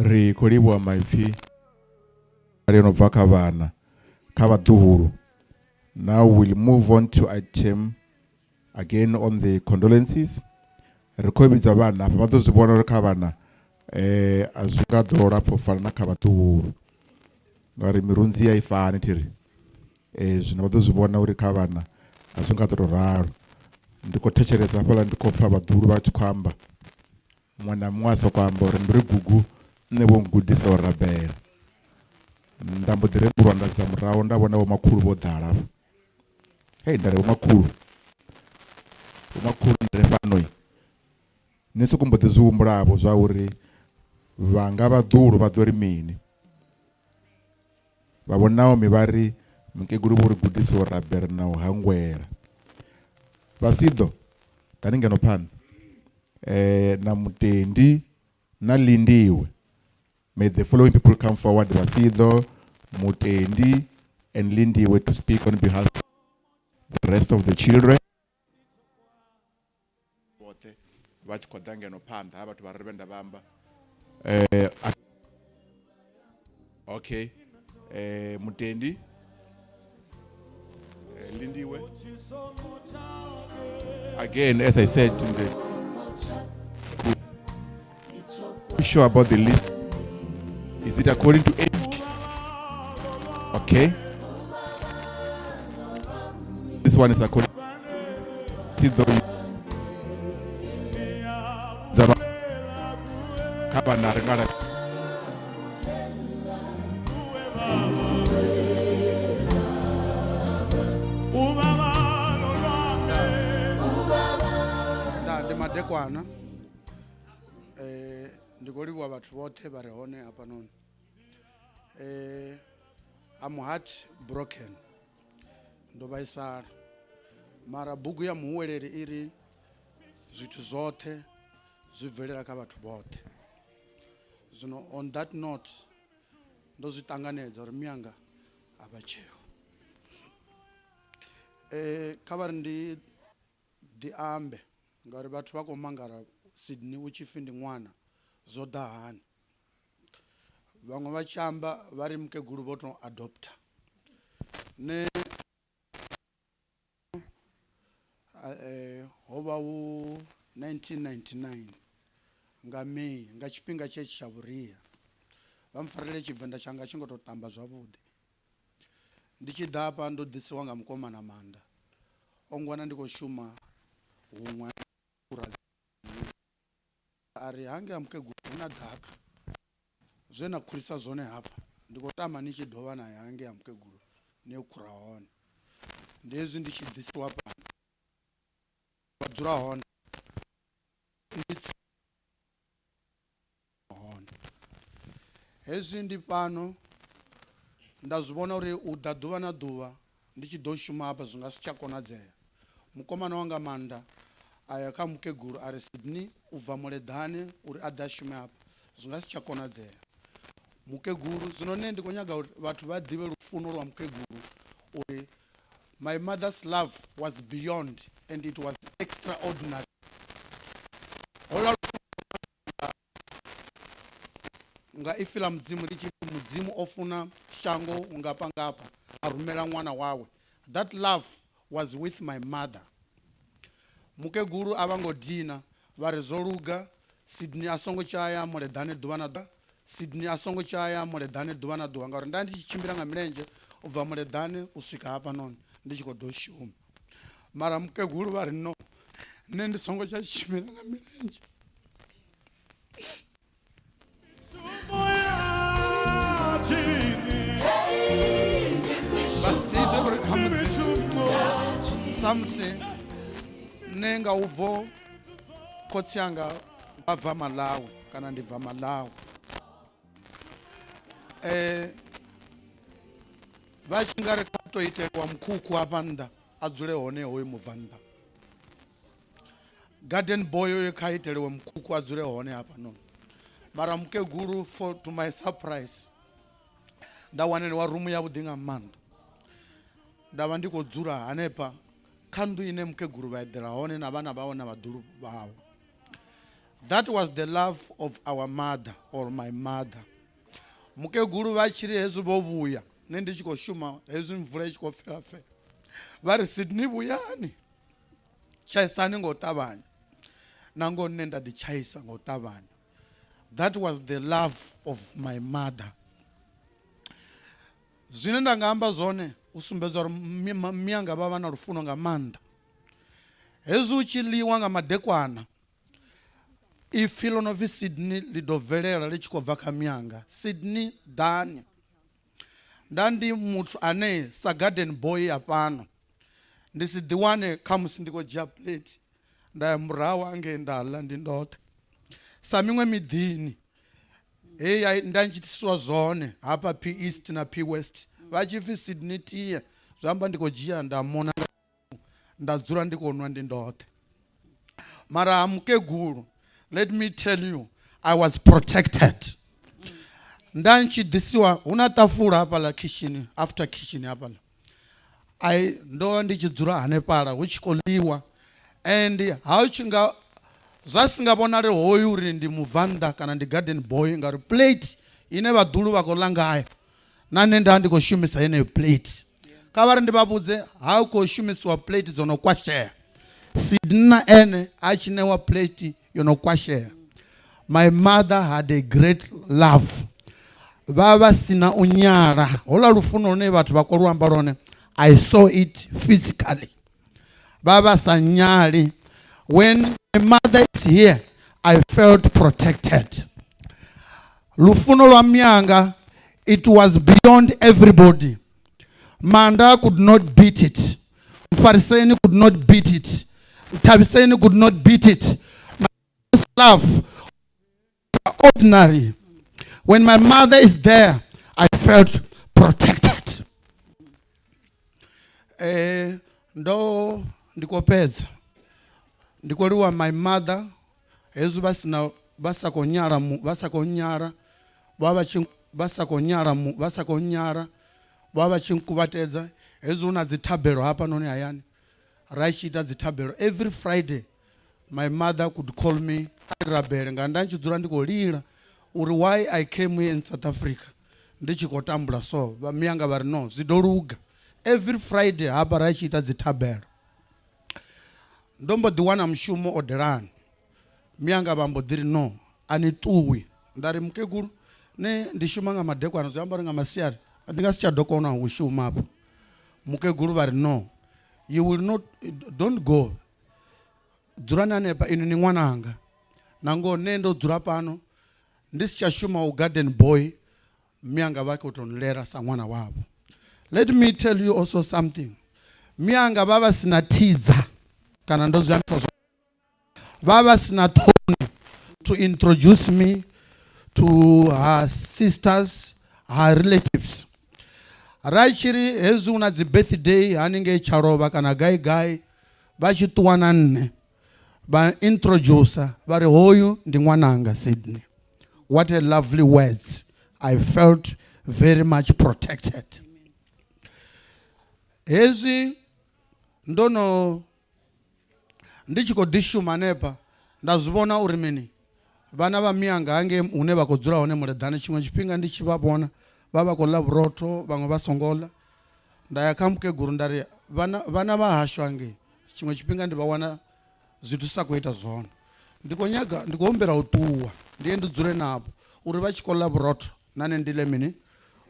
Ri khou livhuwa maipfi a no bva kha vhana kha vhaḓuhulu. Now we'll move on to item again on the condolences. Ri khou vhidza vhana hafha vha ḓo zwi vhona uri kha vhana a zwi nga ḓo lapfa u fana na kha vhaḓuhulu ngauri mirunzi ya i fani thiri. Zwino vha ḓo zwi vhona uri kha vhana a zwi nga ḓo tou ralo. Ndi khou thetshelesa hafhaḽa ndi khou pfa vhaḓuhulu vha tshi khou amba muṅwe na muṅwe a sokou amba uri ndi ri gugu nṋe vho ngudisa u rabela. Nda mbo ḓi rembuluwa nda dza murahu nda vhona vho makhulu vho ḓala hafha. Hei nda ri vho makhulu, vho makhulu ndi re fhano ni soko mbo ḓi zwi humbulavho zwa uri vhanga vhaḓuhulu vha ḓo ri mini. Vha vho Naomi vha ri, Mukegulu vho ri gudisa u rabela na u hangwela. Vhasiḓo, ḓani ngeno phanḓa. Na Mutendi na Lindiwe. May the following people come forward. Vhasiḓo, Mutendi and Lindiwe to speak on behalf of the rest of the children. Vhoṱhe vha tshi khou ḓa ngeno phanḓa ha vhathu vha re vhe nda vha amba. Okay. Mutendi, Lindiwe. Again, as I said, in the sure about the list. Is it according to age? Okay. This one is according to the kha vhana ri nga Nda ndi madekwana ndi khou livhuwa vhathu vhoṱhe vha re hone hafhanoni. I'm heart broken, ndo vhaisala mara bugu ya muhuweleli i ri zwithu zwoṱhe zwi bvelela kha vhathu vhoṱhe. Zwino on that note ndo zwi ṱanganedza uri mianga a vha tsheo. Kha vha ri ndi ḓi ambe ngauri vhathu vha khou mangala Sydney u tshi pfi ndi ṅwana zwo ḓa hani. Vhaṅwe vha tshi amba vha ri mukegulu vho to adopter. Nṋe ho vha hu 1999 nga May nga tshifhinga tshetshi tsha vhuria. Vha mpfarele Tshivenḓa tshanga a tshi ngo to tamba zwavhuḓi. Ndi tshi ḓa hafha ndo ḓisiwa nga mukomana Maanḓa, o ngwana ndi khou shuma huṅwe a ri hangei ha mukegulu hu na ḓaka, zwe na khurisa zwone hafha ndi khou tama ni tshi dovha na ya hangei ha mukegulu ni yo khura hone. Ndi hezwi ndi tshi ḓisiwa fhano vha dzula hone ndi hone. Hezwi ndi fhano nda zwi vhona uri u ḓa ḓuvha na ḓuvha ndi tshi ḓo shuma hafha zwi nga si tsha konadzea. Mukomana wanga Maanḓa a ya kha mukegulu a ri Sydney u bva Muleḓane uri a ḓe a shume hafha zwi nga si tsha konadzea. Mukegulu zwino nṋe ndi khou nyaga uri vhathu vha ḓivhe lufuno lwa mukegulu uri my mother's love was beyond and it was extraordinary. Hola nga ipfi ḽa Mudzimu ḽi tshi pfi Mudzimu o funa shango ungafha ngafha a rumela ṅwana wawe. That love was with my mother. Mukegulu a vha ngo dina vha ri zwo luga Sydney a songo tshaya Muleḓane ḓuvha na ḓuvha Sydney a songo tshaya Muleḓane ḓuvha na ḓuvha ngauri nda ndi tshi tshimbila nga milenzhe u bva Muleḓane u swika hafhanoni ndi tshi khou ḓo shuma. Mara mukegulu vha ri no nṋe ndi songo tsha tshimbila nga milenzhe. Vha si ite uri khamusi samusi nṋe nga ubvo khotsi anga vha bva Malawi kana ndi bva Malawi vha tshi nga ri kha to iteliwa mukhukhu hafha nnḓa a dzule hone hoyu mubvannḓa. Garden boy oyo kha iteliwe mukhukhu a dzule hone hafhanoni. Mara mukegulu for to my surprise nda waneliwa rumu yavhuḓi nga maanḓa. Nda vha ndi khou dzula hanefha kha nnḓu ine mukegulu vha eḓela hone na vhana vhawe na vhaḓulu vhawe. That was the love of our mother or my mother. Mukegulu vha tshi ri hezwi vho vhuya nṋe ndi tshi khou shuma hezwi mvula i tshi khou fela fela vha ri Sydney vhuyani tshaisani nga u ṱavhanya na ngoho nṋe nda ḓi tshaisa nga u ṱavhanya. That was the love of my mother. Zwine nda nga amba zwone u sumbedza uri mianga vha vha na lufuno nga maanḓa. Hezwi hu tshi ḽiwa nga madekwana ipfi ḽo no pfi Sydney ḽi ḓo bvelela ḽi tshi khou bva kha mianga. Sydney ḓani. Nda ndi muthu ane sa garden boy ya fhano ndi si ḓiwane khamusi ndi khou dzhia plate nda ya murahu hangei nda ḽa ndi ndoṱhe sa miṅwe miḓini heyi ya nda ntshitisiwa zwone hafha P East na P West vha tshi pfi Sydney tie zwi amba ndi khou dzhia nda mona nda dzula ndi khou nwa ndi ndoṱhe mara ha mukegulu let me tell you I was protected nda ntshi ḓisiwa hu na ṱafula hafhaḽa khishini after kitchen hafhaḽa I ndo ndi tshi dzula hanefhaḽa hu tshi khou ḽiwa and ha u tshi nga zwa si nga vhonale hoyu uri ndi mubvannḓa kana ndi garden boy ngauri plate ine vhaḓulu vha khou ḽa ngayo na nṋe nda ndi khou shumisa yeneyo plate kha vha ri ndi vha vhudze ha u khou shumisiwa plate dzo no kwashea Sydney na ene a tshi ṋewa plate yo no kwashea my mother had a great love vha vha sina u nyala hola lufuno lune vhathu vha khou lu amba lwone I saw it physically vha vha sa nyali when my mother is here I felt protected lufuno lwa mianga it was beyond everybody Manda could not beat it Mfariseni could not beat it Thabiseni could not beat it my love ordinary when my mother is there I felt protected eh ndo ndi khou fhedza ndi khou livhuwa my mother hezwi vha sina vha sa khou nyala vha sa khou nyala vha vha tshi vha sa khou nyala vha sa khou nyala vha vha tshi nkuvhatedza hezwi hu na dzi thabelo hafhanoni hayani ra tshi ita dzi thabelo every Friday my mother could call me a rabele nga nda tshi dzula ndi khou lila uri why I came here in South Africa ndi tshi khou tambula so vha miyanga vha ri no zwi ḓo luga every Friday hafha ra tshi ita dzi thabelo ndo mbo ḓi wana mushumo odelani miyanga vha mbo ḓi ri no a ni ṱuwi nda ri mukegulu ne ndi shuma nga madekwana zwi amba uri nga masiari ndi nga si tsha ḓo kona u shuma hafho mukegulu vha ri no you will not don't go dzulani hanefha inwi ni ṅwananga na ngoho nṋe ndo dzula fhano ndi si tsha shuma u garden boy mianga vha khou tou nlera sa ṅwana wavho let me tell you also something mianga vha vha si na thidza kana ndo zwi ambisa vha vha si na ṱhoni to introduce me to her sisters her relatives ra tshi ri hezwi hu na dzi birthday haningei tshalovha kana gai gai vha tshi ṱuwa na nṋe vha introducer vha ri hoyu ndi ṅwananga Sydney what a lovely words I felt very much protected hezwi ndo no ndi tshi khou ḓi shuma hanefha nda zwi vhona uri mini vhana vha mianga hangei hune vha khou dzula hone muleḓane tshiṅwe tshifhinga ndi tshi vha vhona vha vha khou ḽa vhurotho vhaṅwe vha songo ḽa nda ya kha mukegulu nda ri vhana vhana vha hashu hangei tshiṅwe tshifhinga ndi vha wana zwithu sa khou ita zwone ndi khou nyaga ndi khou humbela u ṱuwa ndi ye ndi dzule navho uri vha tshi khou ḽa vhurotho na nṋe ndi ḽe mini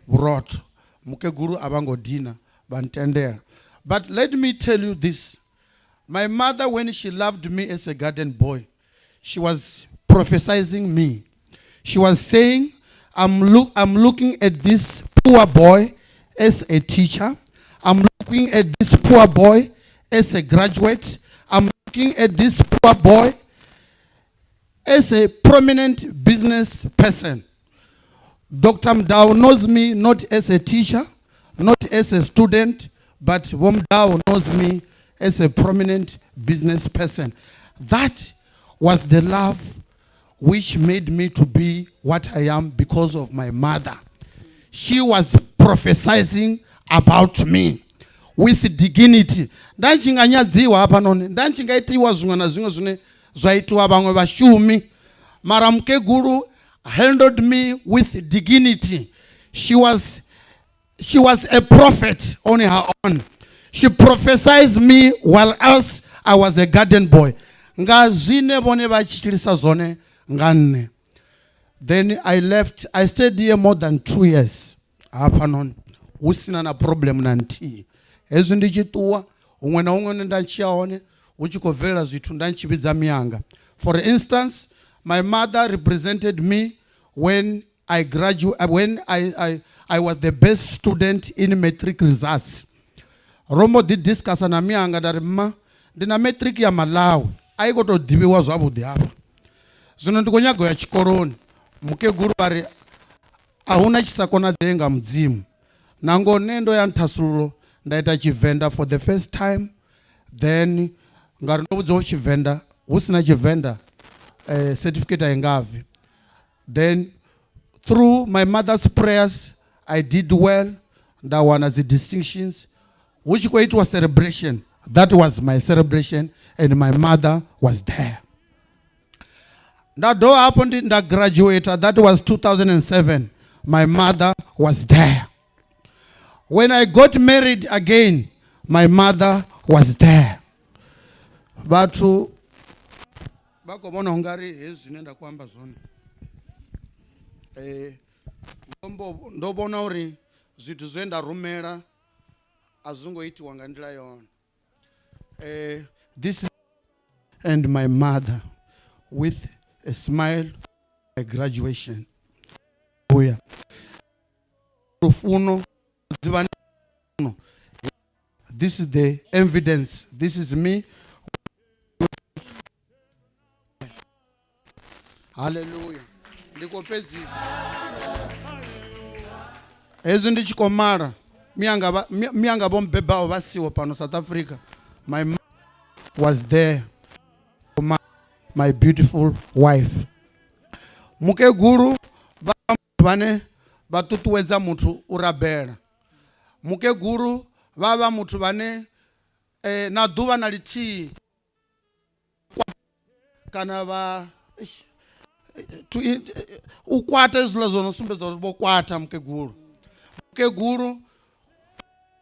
vhurotho mukegulu a vha ngo dina vha ntendela but let me tell you this my mother when she loved me as a garden boy she was prophesizing me she was saying I'm, look, I'm looking at this poor boy as a teacher I'm looking at this poor boy as a graduate I'm looking at this poor boy as a prominent business person Dr. Mdao knows me not as a teacher, not as a student, but Mdao knows me as a prominent business person. That was the love which made me to be what I am because of my mother. She was prophesying about me with dignity. Nda tshi nga nyadziwa hafhanoni, nda tshi nga itiwa zwiṅwe na zwiṅwe zwine zwa itiwa vhaṅwe vhashumi. Mara mukegulu handled me with dignity. She was a prophet on her own. She prophesied me while else I was a garden boy. Nga zwine vhone vha tshilisa zwone nga nṋe. Then I left. I stayed here more than 2 years hafhanoni, hu sina na problem na nthihi. Hezwi ndi tshi ṱuwa, huṅwe na huṅwe hune nda tshi ya hone, hu tshi khou bvelela zwithu, nda tshi vhidza miyanga. For instance, my mother represented me when I graduate, when I was the best student in matric results. Ro mbo ḓi discussa na miyanga, nda ri, "Mma, ndi na matric ya Malawi, a i khou tou ḓivhiwa zwavhuḓi hafha, zwino ndi khou nyaga u ya tshikoloni." Mukegulu vha ri, "A huna tshi sa konadzei nga Mudzimu." Nangoho nṋe ndo ya nthasululo, nda ita Tshivenda for the first time. Then ngauri ndo vhudziwa Tshivenda, hu sina Tshivenda certificate a i nga bvi. Then through my mother's prayers I did well, nda wana dzi distinctions. Hu tshi khou itiwa celebration, that was my celebration and my mother was there. Nda dovha hafhu ndi nda graduate, that was 2007, my mother was there. When I got married again, my mother was there. Vhathu vha khou vhona ungari hezwi zwine nda khou amba zwone, ndo vhona uri zwithu zwe nda rumela a zwi ngo itiwa nga nḓila yone. This is and my mother with a smile, a graduation uya lufuno dzivha. This is the evidence. This is me. Haleluya. Ndi khou fhedzisa. Hezwi ndi tshi khou mala mianga, vho mbebaho vha siho fhano South Africa, my mom was there, my beautiful wife. Mukegulu vha vhane vha ṱuṱuwedza muthu u rabela. Mukegulu vha vha muthu vhane na ḓuvha na lithihi kana vha eish, u kwata hezwiḽa zwo no sumbedza uri vho kwata. Mukegulu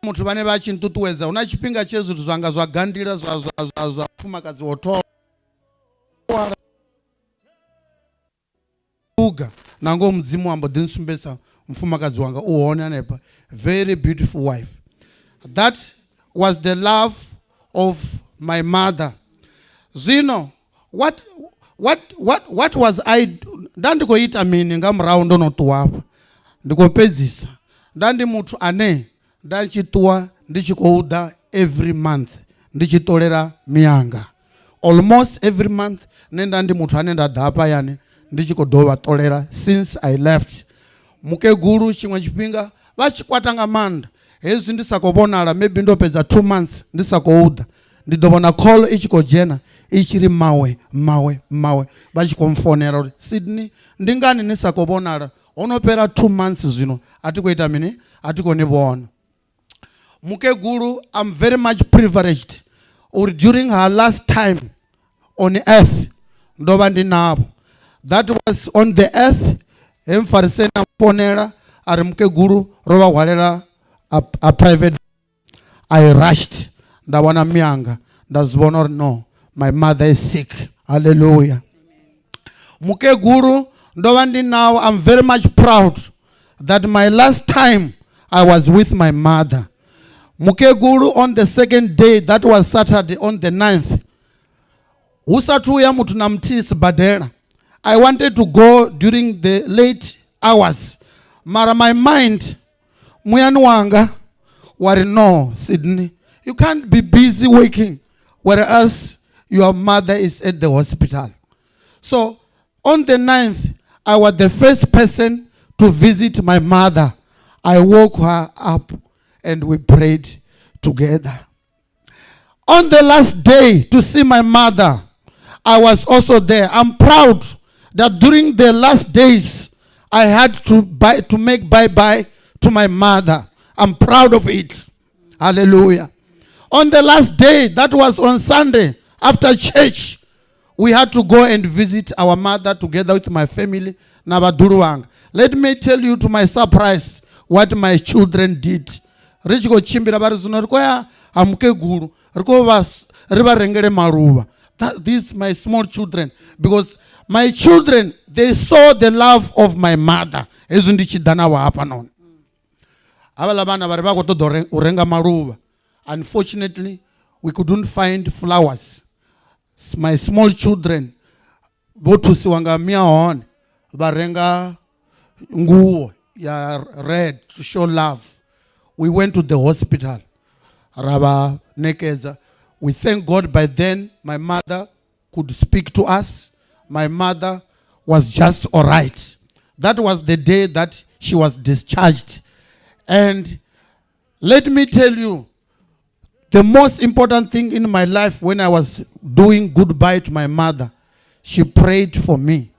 muthu vhane vha tshi nṱuṱuwedza. Hu na tshifhinga tshe zwithu zwanga zwa gandila zwa mufumakadzi wo thoma luga, nangoho Mudzimu wa mbo ḓi nsumbedzisa mufumakadzi wanga u hone hanefha, very beautiful wife. That was the love of my mother. Zwino what was I, nda ndi khou ita mini nga murahu ndo no ṱuwa hafha? Ndi khou fhedzisa. Nda ndi muthu ane nda tshi ṱuwa ndi tshi khou ḓa every month, ndi tshi ṱolela miyanga almost every month. Nṋe nda ndi muthu ane nda ḓa hafha hayani ndi tshi khou dovha ṱolela since I left. Mukegulu tshiṅwe tshifhinga vha tshi kwata nga maanḓa hezwi ndi sa khou vhonala, maybe ndo fhedza 2 months ndi sa khou ḓa, ndi ḓo vhona call i tshi khou dzhena i tshi ri, "Mawe, mawe, mawe," vha tshi khou mfonela uri, "Sydney, ndi ngani ni sa khou vhonala? Ho no fhela 2 months zwino, a ti khou ita mini, a ti khou ni vhona." Mukegulu, I'm very much privileged uri during her last time on earth ndo vha ndi navho. That was on the earth he mufariseni a mfonela a ri mukegulu ro vha hwalela a private. I rushed, nda vhona miyanga, nda zwi vhona uri no, my mother is sick. Hallelujah. Mukegulu ndo vha ndi nawo. I'm very much proud that my last time I was with my mother. Mukegulu on the second day, that was Saturday on the 9th, hu sathu uya muthu na muthihi sibadela. I wanted to go during the late hours, mara my mind, muyani wanga wari, "No, Sydney, you can't be busy working whereas your mother is at the hospital." So on the 9th I was the first person to visit my mother. I woke her up and we prayed together. On the last day to see my mother, I was also there. I'm proud that during the last days, I had to make bye bye to my mother. I'm proud of it. Hallelujah. On the last day, that was on Sunday after church, We had to go and visit our mother together with my family na vhaḓulu vhanga. Let me tell you, to my surprise, what my children did. Ri tshi khou tshimbila vha ri zwino ri khou ya ha mukegulu, ri khou vha ri vha rengele maluvha. These my small children, because my children, they saw the love of my mother. Hezwi ndi tshi ḓa navho hafhanoni, havhaḽa vhana vha ri vha khou ṱoḓa u renga maluvha. Unfortunately, we couldn't find flowers. My small children vho thusiwa nga mia hone vha renga nguwo ya red to show love. We went to the hospital, ra vha nekedza. We thank God, by then my mother could speak to us. My mother was just all right. That was the day that she was discharged. And let me tell you, the most important thing in my life, when I was doing goodbye to my mother, she prayed for me.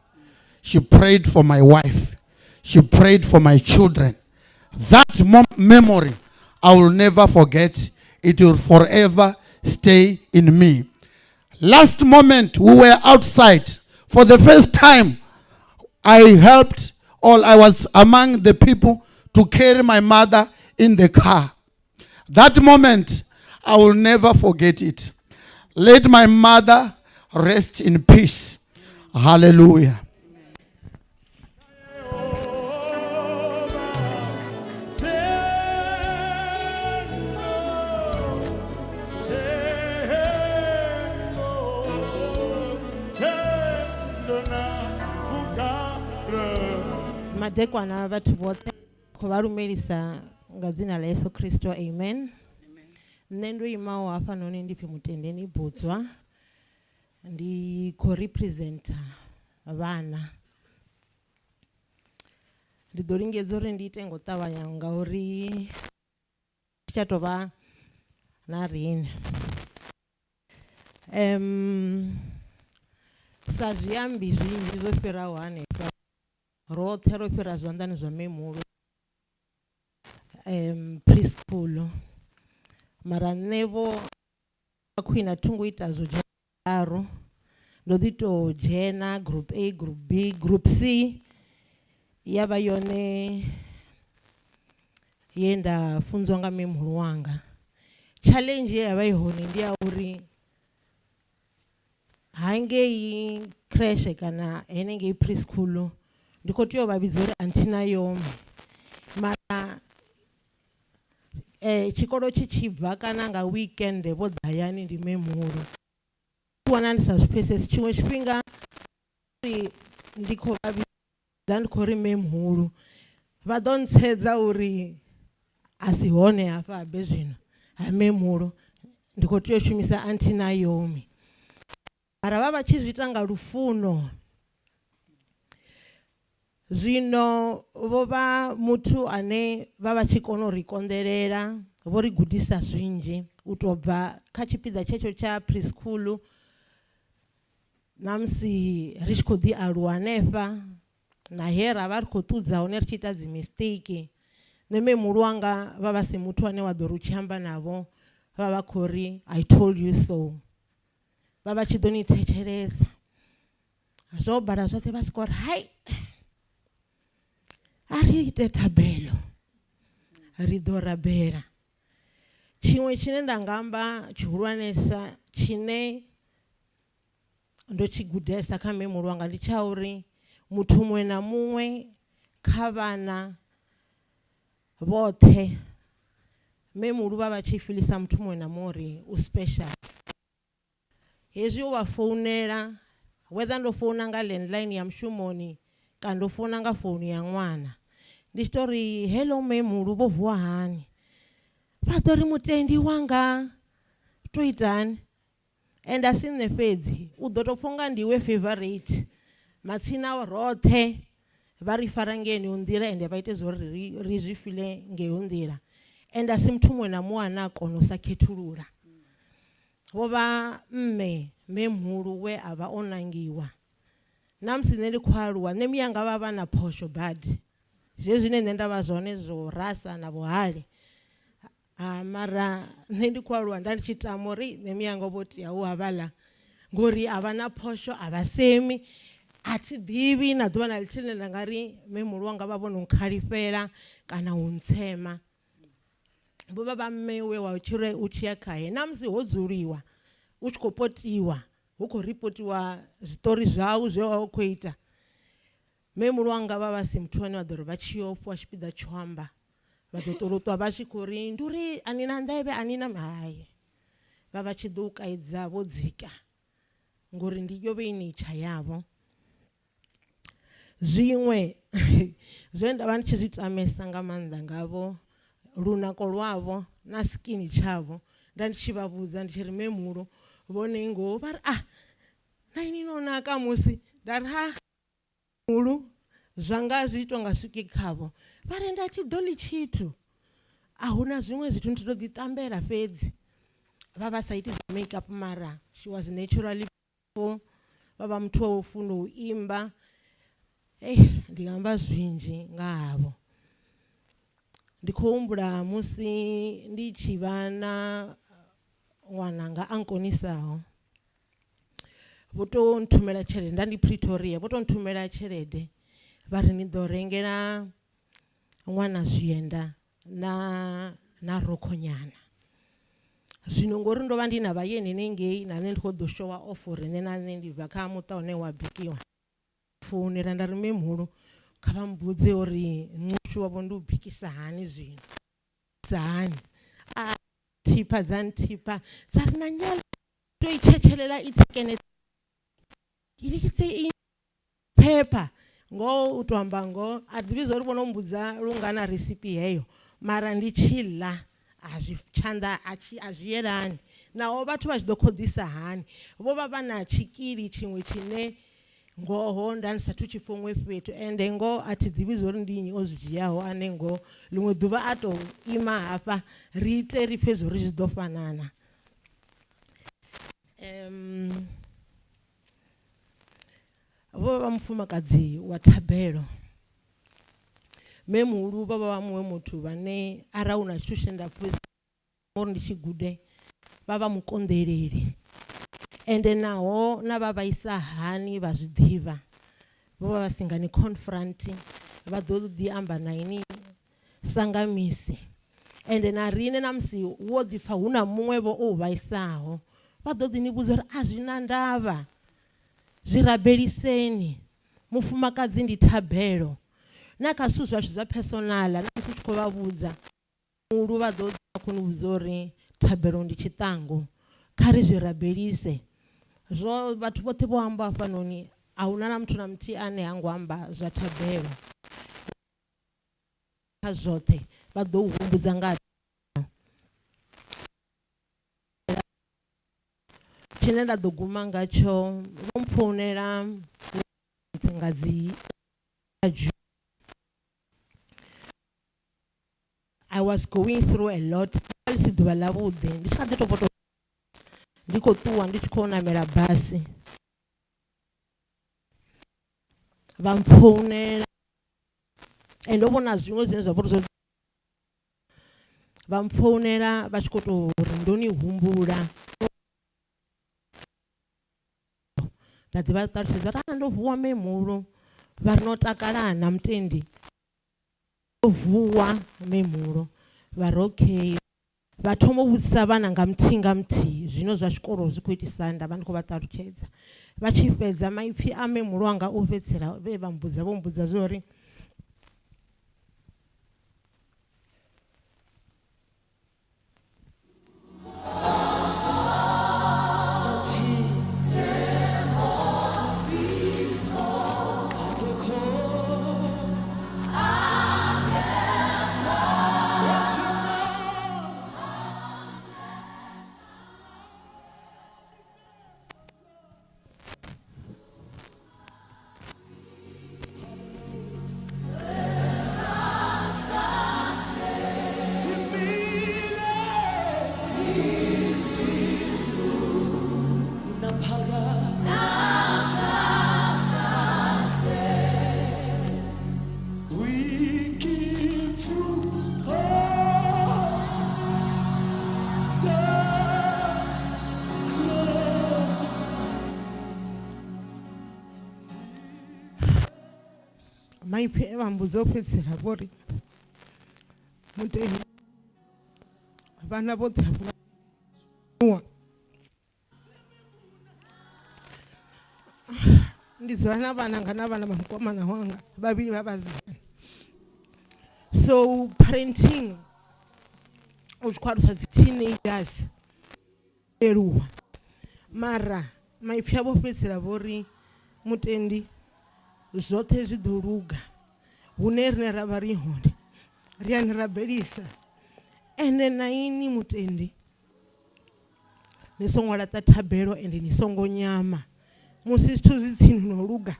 She prayed for my wife. She prayed for my children. That memory, I will never forget. It will forever stay in me. Last moment, we were outside. For the first time, I helped, or I was among the people to carry my mother in the car. That moment, I will never forget it. Let my mother rest in peace. Hallelujah. Madekwana vhathu vhoṱhe, khou vha lumelisa nga dzina ḽa Yesu Kristo, amen. Nṋe ndo imaho hafhanoni ndi pfi Mutendeni Budzwa, ndi khou representa vhana. Ndi ḓo lingedza uri ndi ite ngo ṱavhanya ngauri tsha tou vha na riṋe. Sa zwiambi zwinzhi zwo fhiraho hanefha, roṱhe ro fhira zwanḓani zwa memulo preschool, mara nṋe vho khwine a thi ngo ita zwo dzhena, ndo ḓi to dzhena group A, group B, group C ya vha yone ye nda funziwa nga memuhulu wanga. Challenge ye ya vha i hone ndi ya uri hangei creche kana henengei preschool ndi khou tea u vha vhidza uri Aunty Naomi, mara tshikolo tshi tshi bva kana nga weekend vho ḓa hayani ndi memuhulu. Wana ndi sa zwi pfesesi tshiṅwe tshifhinga uri ndi khou vha vhidza ndi khou ri memuhulu, vha ḓo ntsedza uri a si hone hafha habe zwino ha memuhulu, ndi khou tea u shumisa Aunty Naomi. Mara vha vha tshi zwi ita nga lufuno. Zwino vho vha muthu ane vha vha tshi kona u ri konḓelela, vho ri gudisa zwinzhi u tou bva kha tshipiḓa tshetsho tsha preschool. Na musi ri tshi khou ḓi aluwa hanefha na he ra vha ri khou ṱudza hone ri tshi ita dzi mistake, nṋe memuhulu wanga vha vha si muthu ane wa ḓo ri u tshi amba navho vha vha khou ri "I told you so". Vha vha tshi ḓo ni thetshelesa zwo bala zwoṱhe, vha siko ri hai, a ri ite thabelo, ri ḓo rabela. Tshiṅwe tshine nda nga amba tshihulwanesa tshine ndo tshi gudesa kha memuhulu wanga ndi tsha uri muthu muṅwe na muṅwe kha vhana vhoṱhe, memuhulu vha vha tshi filisa muthu muṅwe na muṅwe uri u special. Hezwi u vha founela, whether ndo founa nga landline ya mushumoni kana ndo founa nga founu ya ṅwana, ndi tshi tori hello memuhulu, vho vuwa hani, vha ḓo ri mutendi wanga to itani. And a si nṋe fhedzi, u ḓo tou pfha unga ndiwe favorite, matsina roṱhe vha ri fara nga yeneyo nḓila ende vha ite zwo ri ri zwi file ngeyo nḓila. And a si muthu muṅwe na muṅwe ane a kona u sa khethulula. Vho vha mme memuhulu we a vha o nangiwa. Na musi nṋe ndi khou aluwa, nṋe miyanga vha vha na phosho badi zwezwi zwine nṋe nda vha zwone zwo rasa na vhuhali. Mara nṋe ndi khou aluwa nda ndi tshi tama uri nṋe miyanga vho tea u havhaḽa, Ngori a vha na phosho, a vha semi, a thi ḓivhi na ḓuvha na ḽithihi ḽine nda nga ri mme wanga vha vhono nkhalifhela kana u ntsema. Vho vha vha mme we wa tshire u tshiya khae na musi ho dzuliwa u tshi khou potiwa, hu khou ripotiwa zwiṱori zwau zwe wa u khou ita. Mme wanga vha vha si muthu ane wa ḓo ri vha tshi yo fhiwa tshipiḓa tsho amba vha ḓo ṱolotwa vha tshi khou ri ndi uri a ni na nḓevhe, a ni na hai. Vha vha tshi ḓo kaidza vho dzika ngori ndi yo vhe i nature yavho. Zwiṅwe zwe nda vha ndi tshi zwi tamesa nga maanḓa ngavho, lunako lwavho na skin tshavho, nda ndi tshi vha vhudza ndi tshi ri mme vhone ngoho vha ri ah na ini no naka musi, nda ri ha muhulu zwanga zwi itwa nga swiki khavho, vha ri nda tshi ḓo ḽi tshithu a huna zwiṅwe zwithu ndi to ḓi tambela fhedzi. Vha vha sa iti zwa makeup mara she was naturally beautiful. Vha vha muthu wa u funa u imba. Ndi nga amba zwinzhi nga havho. Ndi khou humbula musi ndi tshi vha na ṅwananga a nkonisaho, vho to nthumela tshelede, nda ndi Pretoria, vho to nthumela tshelede vha ri ni ḓo rengela ṅwana zwienda na rokhonyana. Zwino ngori ndo vha ndi na vhayeni henengei na nṋe ndi khou ḓo showa off uri nṋe na nṋe ndi bva kha muṱa une wa bikiwa. Founela nda ri mme muhulu kha vha mbudze uri ṋushu wavho ndi u bikisa hani zwino, bikisa hani. A thipha dza nthipha dza ri na nyala to i tshetshelela i tsekene i i phepha. Ngoho u to amba ngoho a ḓivhi zwa uri vhono mbudza lungana risipi heyo, mara ndi tshi ḽa a zwi tshanḓa a tshi a zwi yelani. Naho vhathu vha tshi ḓo khoḓisa hani, vho vha vha na tshikili tshiṅwe tshine ngoho nda ndi sathu tshi pfa huṅwe fhethu, ende ngoho a thi ḓivhi zwa uri ndi nnyi o zwi dzhiaho ane ngoho ḽiṅwe ḓuvha a to ima hafha ri ite ri pfe zwa uri zwi ḓo fanana. Vho vha mufumakadzi wa thabelo. Mme muhulu vho vha vha muṅwe muthu vhane arali hu na tshithu tshine nda pfesa uri ndi tshi gude, vha vha mukonḓeleli. Ende naho na vha vhaisa hani vha zwi ḓivha, vho vha vha si nga ni confront, vha ḓo ḓi amba na ini sa nga misi. Ende na riṋe na musi wo ḓi pfa hu na muṅwe vho o vhaisaho, vha ḓo ḓi ni vhudza uri a zwi na ndavha, zwi rabeliseni. Mufumakadzi ndi thabelo. Na kha zwithu zwashu zwa personal, na musi u tshi khou vha vhudza, muhulu vha ḓo ḓa khou ni vhudza uri thabelo ndi tshiṱangu, kha ri zwi rabelise. Zwo vhathu vhoṱhe vho amba hafhanoni, a huna na muthu na muthihi ane ha ngo amba zwa thabelo. Kha zwoṱhe vha ḓo humbudza nga tshine nda ḓo guma ngatsho. Vho mpfounela nga dzi I was going through a lot. Ḽi si ḓuvha ḽa vhuḓi, ndi tshi kha ḓi to ndi khou ṱuwa ndi tshi khou namela basi, vha mpfounela ende ndo vhona zwiṅwe zwine zwa vha uri zwo vha mpfounela vha tshi khou tou ri ndo ni humbula. Nda ḓi vha ṱalutshedza uri ndo vuwa mme muhulu, vha ri no takala na mutendi, ndo vuwa mme muhulu, vha ri okay. Vha thoma u vhudzisa vhana nga muthihi nga muthihi zwino zwa tshikolo zwi khou itisa hani, nda vha ndi khou vha ṱalutshedza. Vha tshi fhedza maipfi a mme muhulu wanga o fhedzisela vhe vha mbudza, vho mbudza zwa uri Maipfi e vha mbudza u fhedzisela vho ri Mutendi vhana vhoṱhe hafha ndi dzula na vhananga na vhana vha mukomana wanga vhavhili vha vhasidzana. So parenting u tshi khou alusa dzi teenagers leluwa, mara maipfi avho fhedzisela vho ri Mutendi zwoṱhe zwi ḓo luga, hune rine ra vha ri hone ri a ni rabelisa, ende na ini Mutendi ni songo laṱa thabelo ende ni songo nyama. Musi zwithu zwi tsini no luga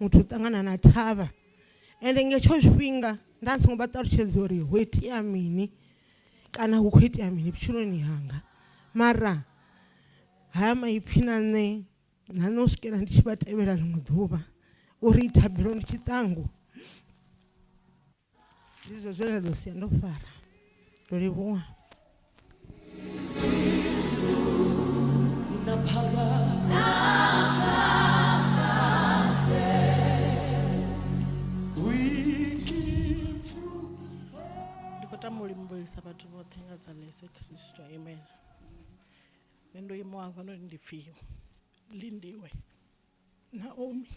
muthu u ṱangana na thavha, ende nga hetsho tshifhinga nda songo vha ṱalutshedza uri ho itea mini kana hu khou itea mini vhutshiloni hanga, mara haya maipfi na nṋe na nṋe u swikela ndi tshi vha tevhela ḽiṅwe ḓuvha uri thabelo ndi tshiṱangu, ndi zwo zwine nda ḓo sia ndo fara. Ndo livhuwa. Ndi khou tama u livhuwisa vhathu vhoṱhe nga dza ḽa Yesu Kristo, amen. Nṋe ndo imaho hafhanoni ndi pfhi Lindiwe Naomi.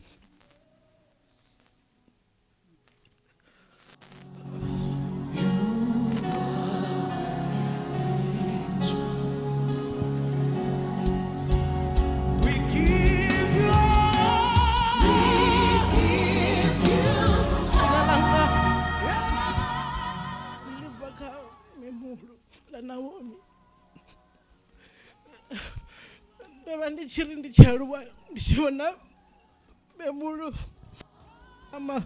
Dzina ḽanga ḽi bva kha memuhulu ḽa Naomi. Ndo vha ndi tshi ri ndi tshi aluwa ndi tshi vhona memuhulu ama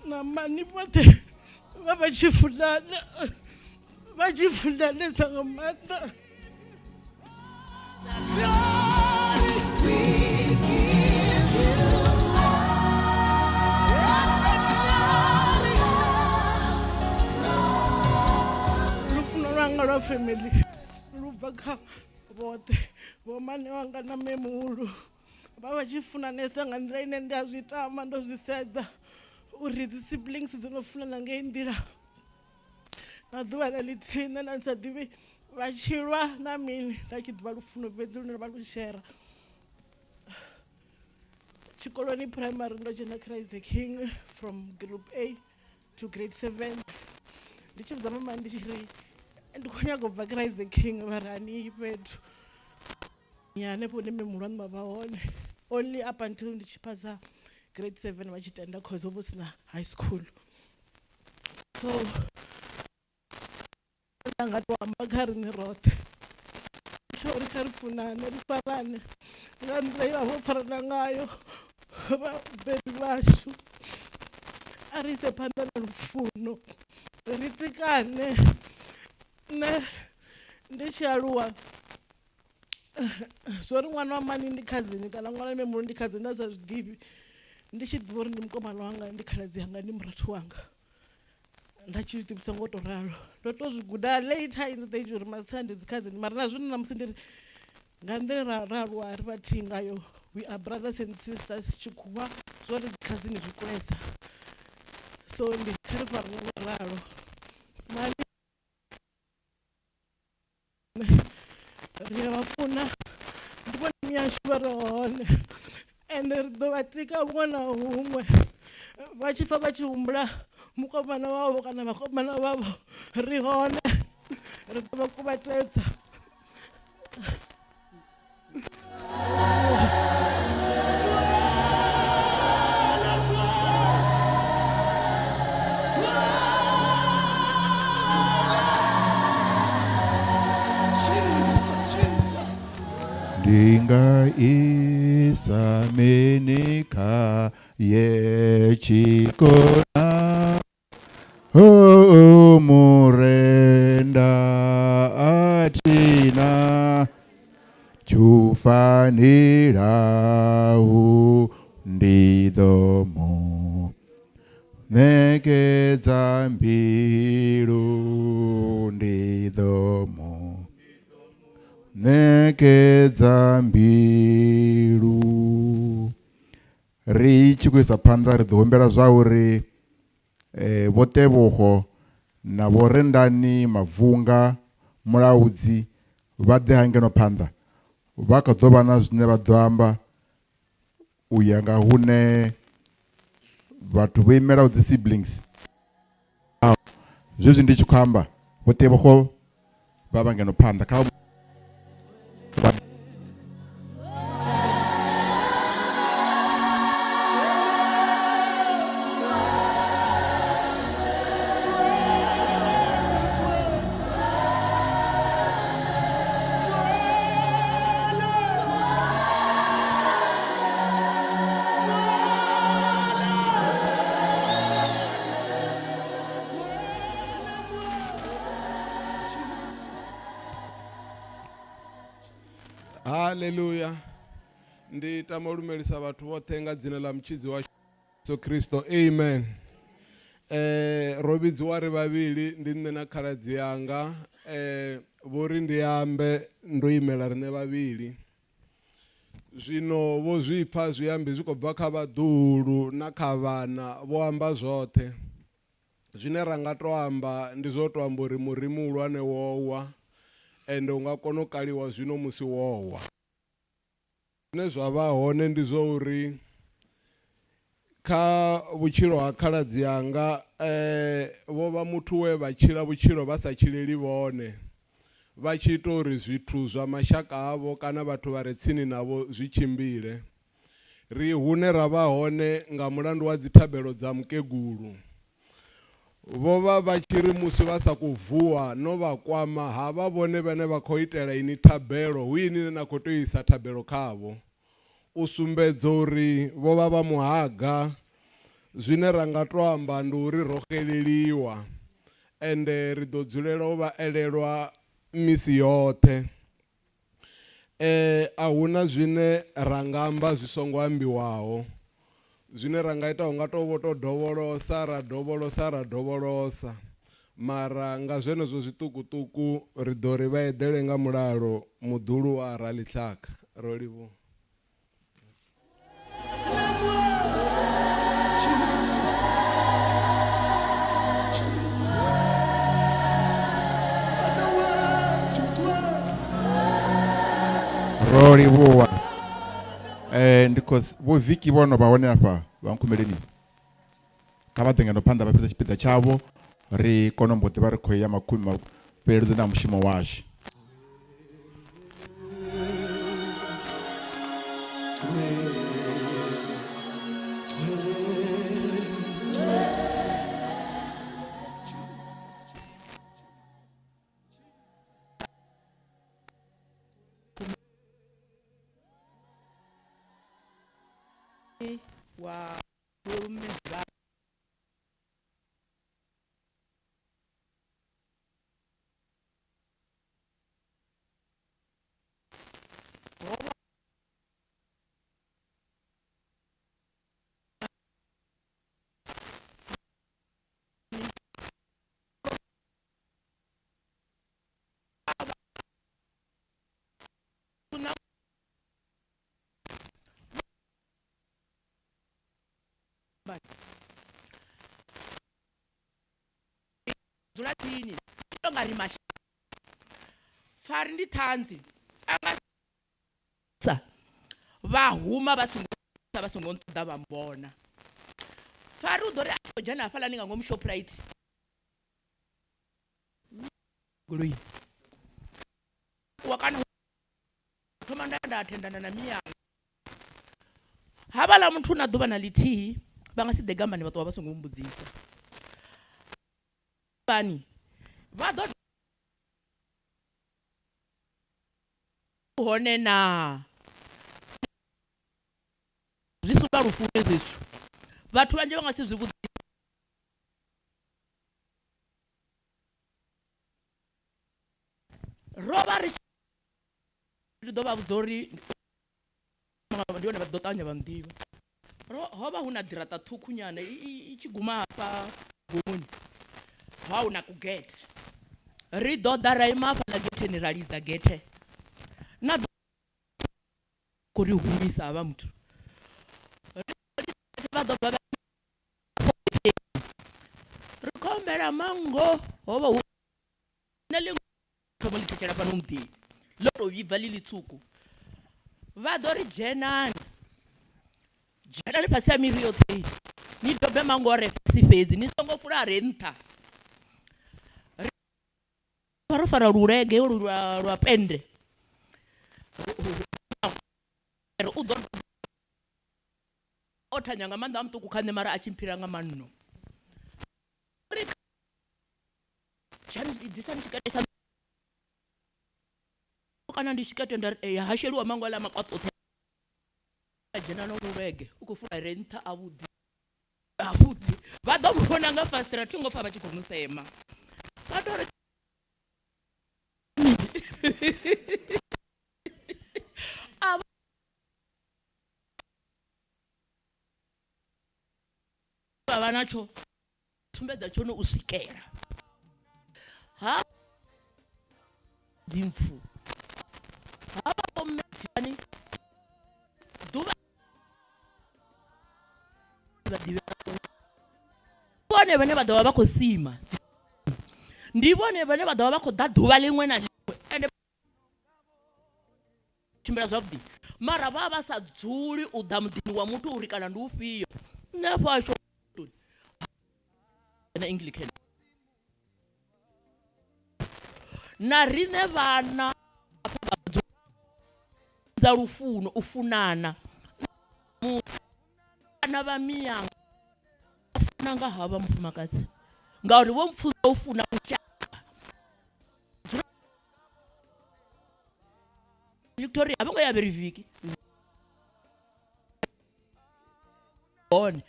na mani vhoṱhe vha vha tshi funana, vha tshi funanesa nga maanḓa. Lufuno lwanga lwa family lu bva kha vhoṱhe vhomane wanga na mme muhulu, vha vha tshi funanesa nga nḓila ine ndi a zwi tama ndo zwi sedza uri dzi siblings dzo no funana ngei nḓila. Na ḓuvha na ḽithihi nṋe nda ndi sa ḓivhi vha tshi lwa na mini, nda tshi ḓivha lufuno fhedzi lune vha lu shera. Tshikoloni primary ndo dzhena Christ the King from group A to grade 7. Ndi tshi vhudza mama ndi tshi ri ndi khou nyaga u bva Christ the King, vha ri ani yi fhethu ya hanefho hune mme muhulwane vha vha hone. Only up until ndi tshi phasa grade 7 vha tshi tenda cause ho vha hu sina high school. So nda nga to amba kha riṋe roṱhe tsho uri kha ri funane ri farane nga nḓila ye vha vho farana ngayo vhabebi vhashu, a ri ise phanḓa na lufuno ri tikane. Nṋe ndi tshi aluwa zwo ri ṅwana wa mani ndi cousin kana ṅwana wa mme muhulu ndi cousin nda sa zwiḓivhi, ndi tshi ḓivha uri ndi mukomana wanga ndi khaladzi yanga ndi murathu wanga nda tshi zwi ḓivhisa ngo to ralo. Ndo to zwi guda later in stage uri masia ndi dzi cousin, mara na zwino ṋamusi ndi ri nga nḓila ra ra aluwa ri vhathihi ngayo we are brothers and sisters, tshikhuwa zwo ri dzi cousin zwi kulesa, so ndi kha ri farane ngo ralo. Mani ri a vha funa ndi vhone miyashu vha re hone ende ri ḓo vha tika huṅwe na huṅwe vha tshi pfa vha tshi humbula mukomana wavho kana vhakomana vhavho ri hone ri ḓo vha kuvhatedza. Ndi nga isa mini kha ye tshikona ho murenda athina tshufanelaho ndi ḓo mu ṋekedza mbilu ndi ḓo mu ṋekedza mbilu. Ri tshi khou isa phanḓa ri ḓo humbela zwa uri Vho Tebogo na Vho Rendani Mavunga Mulaudzi vha ḓe hangeno phanḓa. Vha kha ḓo vha na zwine vha ḓo amba u ya nga hune vhathu vho imelaho dzi siblings. Zwezwi ndi tshi khou amba Vho Tebogo vha vha ngeno phanḓa kha Haleluya. Ndi tama u lumelisa vhathu vhoṱhe nga dzina ḽa mutshidzi wa Yesu Kristo. Amen. Ro vhidziwa ri vhavhili, ndi nṋe na khaladzi yanga. Vho ri ndi ambe ndo imela riṋe vhavhili. Zwino vho zwi pfa zwiambi zwi khou bva kha vhaḓuhulu na kha vhana, vho amba zwoṱhe. Zwine ra nga to amba ndi zwo to amba uri muri muhulwane wo wa, ende u nga kona u kaliwa zwino musi wo wa. Zwine zwa vha hone ndi zwa uri kha vhutshilo ha khaladzi anga vho vha muthu we vha tshila vhutshilo vha sa tshileli vhone, vha tshi ita uri zwithu zwa mashaka avho kana vhathu vha re tsini navho zwi tshimbile. Ri hune ra vha hone nga mulandu wa dzithabelo dza mukegulu. Vho vha vha tshi ri musi vha sa khou vuwa no vha kwama, ha vha vhone vhane vha khou itela inwi thabelo, hu inwi ne na khou tea u isa thabelo khavho. U sumbedza uri vho vha vha muhaga, zwine ra nga tou amba ndi uri ro xeleliwa ende ri ḓo dzulela u vha elelwa misi yoṱhe. A hu na zwine ra nga amba zwi songo ambiwaho. Zwine ra nga ita hu nga tou vho tou dovholosa ra dovholosa ra dovholosa mara nga zwenezwo zwiṱukuṱuku ri ḓo ri vha eḓele nga mulalo muḓulu wa Raliṱhaka. Ro livhuwa. Ro livhuwa. Ndi khou vho Viki vho no vha hone afha vha nkhumeleni. Kha vha ḓe ngeno phanḓa vha fhedza tshipiḓa tshavho ri kone u mbo ḓi vha ri khou ya mafheleledzoni na mushumo washu. Wa dzula tsini tonga ri masha pfari ndi ṱhanzi anga sa vha huma vha songo vha songo nṱoḓa vha mbona pfari u ḓo ri a tshi khou dzhena hafhaḽani nga ngomu Shoprite goloi wa kana thoma nda nda thendana na miyanga havhaḽa muthu na ḓuvha na ḽithihi vha nga si ḓe gambani vha ṱuwa vha songo mbudzisa vhani vha ḓo hone na zwi sumba lufu hezwi zwithu vhathu vhanzhi vha nga si zwi vhudze ro vha ri tshi ḓo vha vhudza uri ndi hone vha ḓo ṱavhanya vha nḓivha ro ho vha hu na ḓiraṱa ṱhukhu nyana i tshi guma hafha gumuni ha hu na kugethe ri ḓo ḓa ra ima hafhaḽa getheni ra lidza gethe na khou ri humisa havha muthu. ḓo bva ri khou humbela manngo ho vha hu nṋe ḽi thoma ḽi thetshela fhano muḓini ḽo tou vhibva ḽi ḽitswuku vha ḓo ri dzhenani dzhenani fhasi ha miri yoṱhe ni dobe manngo a re fhasi fhedzi ni songo fula a re nṱha ro fara lulege olu lwa lwa pende u ḓo o thanya nga maanḓa a muṱuku kha nṋe mara a tshi mphira nga manno ri ḓisani tshikete tsha kana ndi tshikete nda ri ya hasheliwa mango aḽa makwaṱo oṱhe a dzhena no lulege u khou fula re nṱha avhuḓi avhuḓi vha ḓo mu vhona nga fasiṱera thi ngo pfa vha tshi khou musema vha tou ri a vha vha natsho sumbedza tshone u swikela ha dzimpfu ha vha vhommedzani ḓuvha vha ḓivha vhone vhane vha ḓo vha vha khou sima ndi vhone vhane vha ḓo vha vha khou ḓa ḓuvha ḽiṅwe na ḽiṅwe ende tshimbila zwavhuḓi mara vha vha sa dzuli u ḓa muḓini wa muthu uri kana ndi ufhio nṋe afho ashu na Anglican na riṋe vhana afha vha dza lufuno u funana musi vhana vha miyanga funa nga havha mufumakadzi ngauri vho mpfunza u funa lushaka Victoria a vho ngo ya Beriviki hone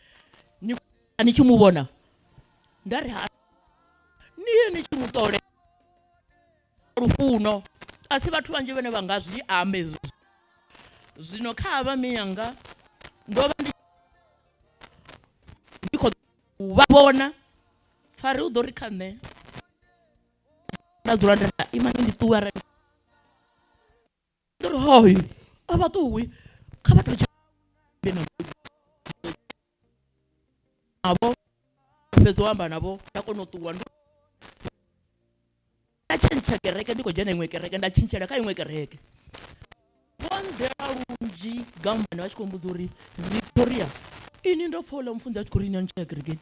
ni ni tshi mu vhona nda ri ha ni ye ni tshi mu ṱole lufuno a si vhathu vhanzhi vhane vha nga zwi amba hezwo zwino kha havha miyanga ndo vha ndi ndi khou vha vhona pfari u ḓo ri kha nṋe nda dzula nda imani ndi ṱuwe arali ḓo ri hoyu a vha ṱuwi kha vha tou navho fhedza u amba navho nda kona u ṱuwa nda tshentsha kereke ndi khou dzhena iṅwe kereke nda tshintshela kha iṅwe kereke vho nḓela lunzhi gambani vha tshi khou mbudza uri Victoria ini ndo pfa uḽa mufunzi a tshi khou ri ini a ni tsha ya kerekeni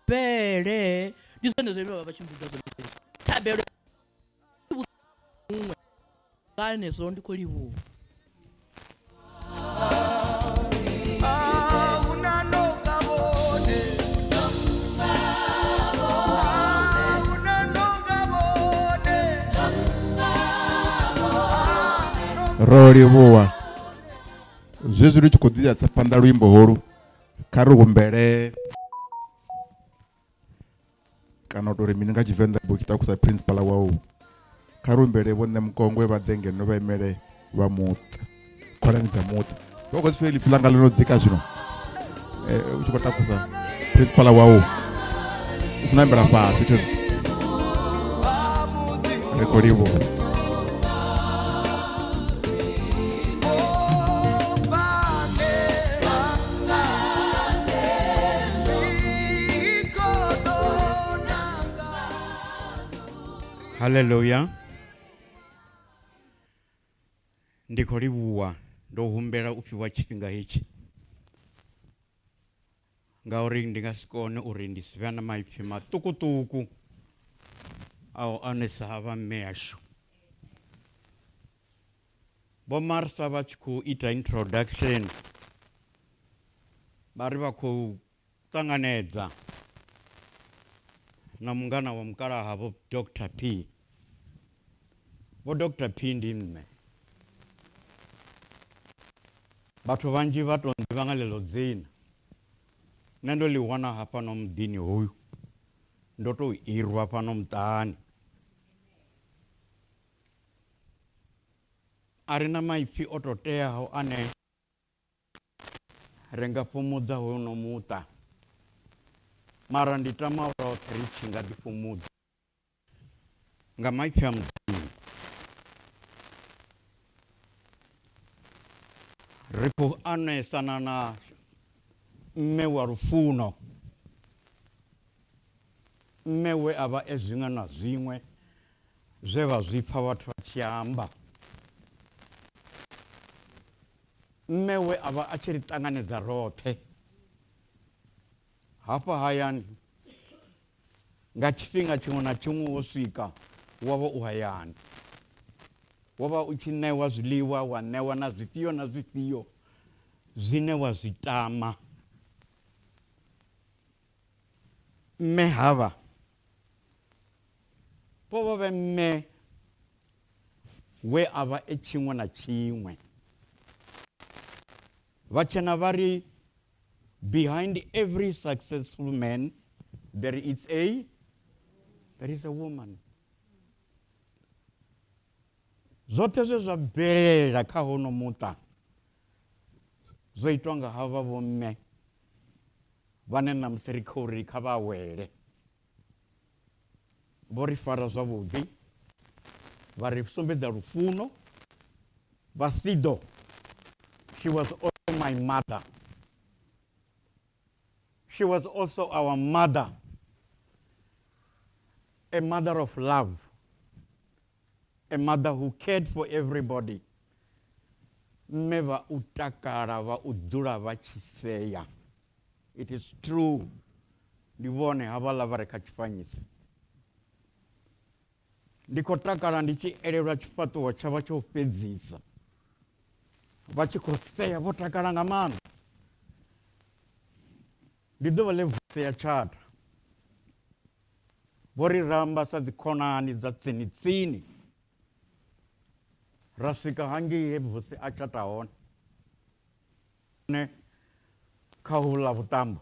bele ndi zwone zwine vha vha tshi mbudza zwone thabelo muṅwe nga henezwo ndi khou livhuwa ro livhuwa zwezwi ri tshi khou ḓi phanḓa luimbo holu kha ri humbele kana u tou ri mini nga tshivenḓa bo tshi takusa principal wau kha ri humbele vho nṋe mukongwe vha ḓe ngeno vha imele vha muṱa khonani dza muṱa vha khou sifhe lipfi langa ḽo no dzika zwino u tshi khou takusa principal wau u funa ambela fhasi thi ri khou livhuwa Haleluya. Ndi khou livhuwa ndo humbela u fhiwa tshifhinga hetshi ngauri ndi nga si kone uri ndi si vhe na maipfi maṱukuṱuku a u anesa havha mme ashu. Vho Martha vha tshi khou ita introduction vha ri vha khou ṱanganedza na mungana wa mukalaha Vho Dr P. Vho Dr P ndi nṋe. Vhathu vhanzhi vha tou nḓivha nga ḽeḽo dzina. Nṋe ndo ḽi wana hafhano muḓini hoyu, ndo tou irwa fhano muṱani. A ri na maipfi o tou teaho ane ri nga fhumudza hono muṱa, mara ndi tama roṱhe ri tshi nga ḓi fhumudza nga maipfi a Mudzimu. Ri khou anesana na mme wa lufuno, mme we a vha e zwiṅwe na zwiṅwe zwe vha zwi pfa vhathu vha tshi amba, mme we a vha a tshi ri ṱanganedza roṱhe hafha hayani nga tshifhinga tshiṅwe na tshiṅwe. Wo swika wa vha u hayani, wo vha u tshi ṋewa zwiḽiwa, wa ṋewa na zwifhio na zwifhio zwine wa zwi tama. Mme havha vho vha vhe mme we a vha e tshiṅwe na tshiṅwe. Vhatshena vha ri behind every successful man there is a woman. Zwoṱhe zwe zwa bvelela kha hono muṱa zwo itwa nga havha vhomme vhane ṋamusi ri khou ri kha vha awele. Vho ri fara zwavhuḓi, vha ri sumbedza lufuno. Vha siḓo, she was also my mother, she was also our mother, a mother of love, a mother who cared for everybody. Mme vha u takala, vha u dzula vha tshi sea. It is true, ndi vhone havhaḽa vha re kha tshifanyiso. Ndi khou takala ndi tshi elelwa tshifhaṱuwo tshavha tsho fhedzisa vha tshi khou sea, vho takala nga maanḓa. Ndi ḓuvha ḽe Vusi a tshata, vho ri ramba sa dzikhonani dza tsini tsini, ra swika hangei he Vusi a tshata hone. Ne kha houḽa vhuṱambo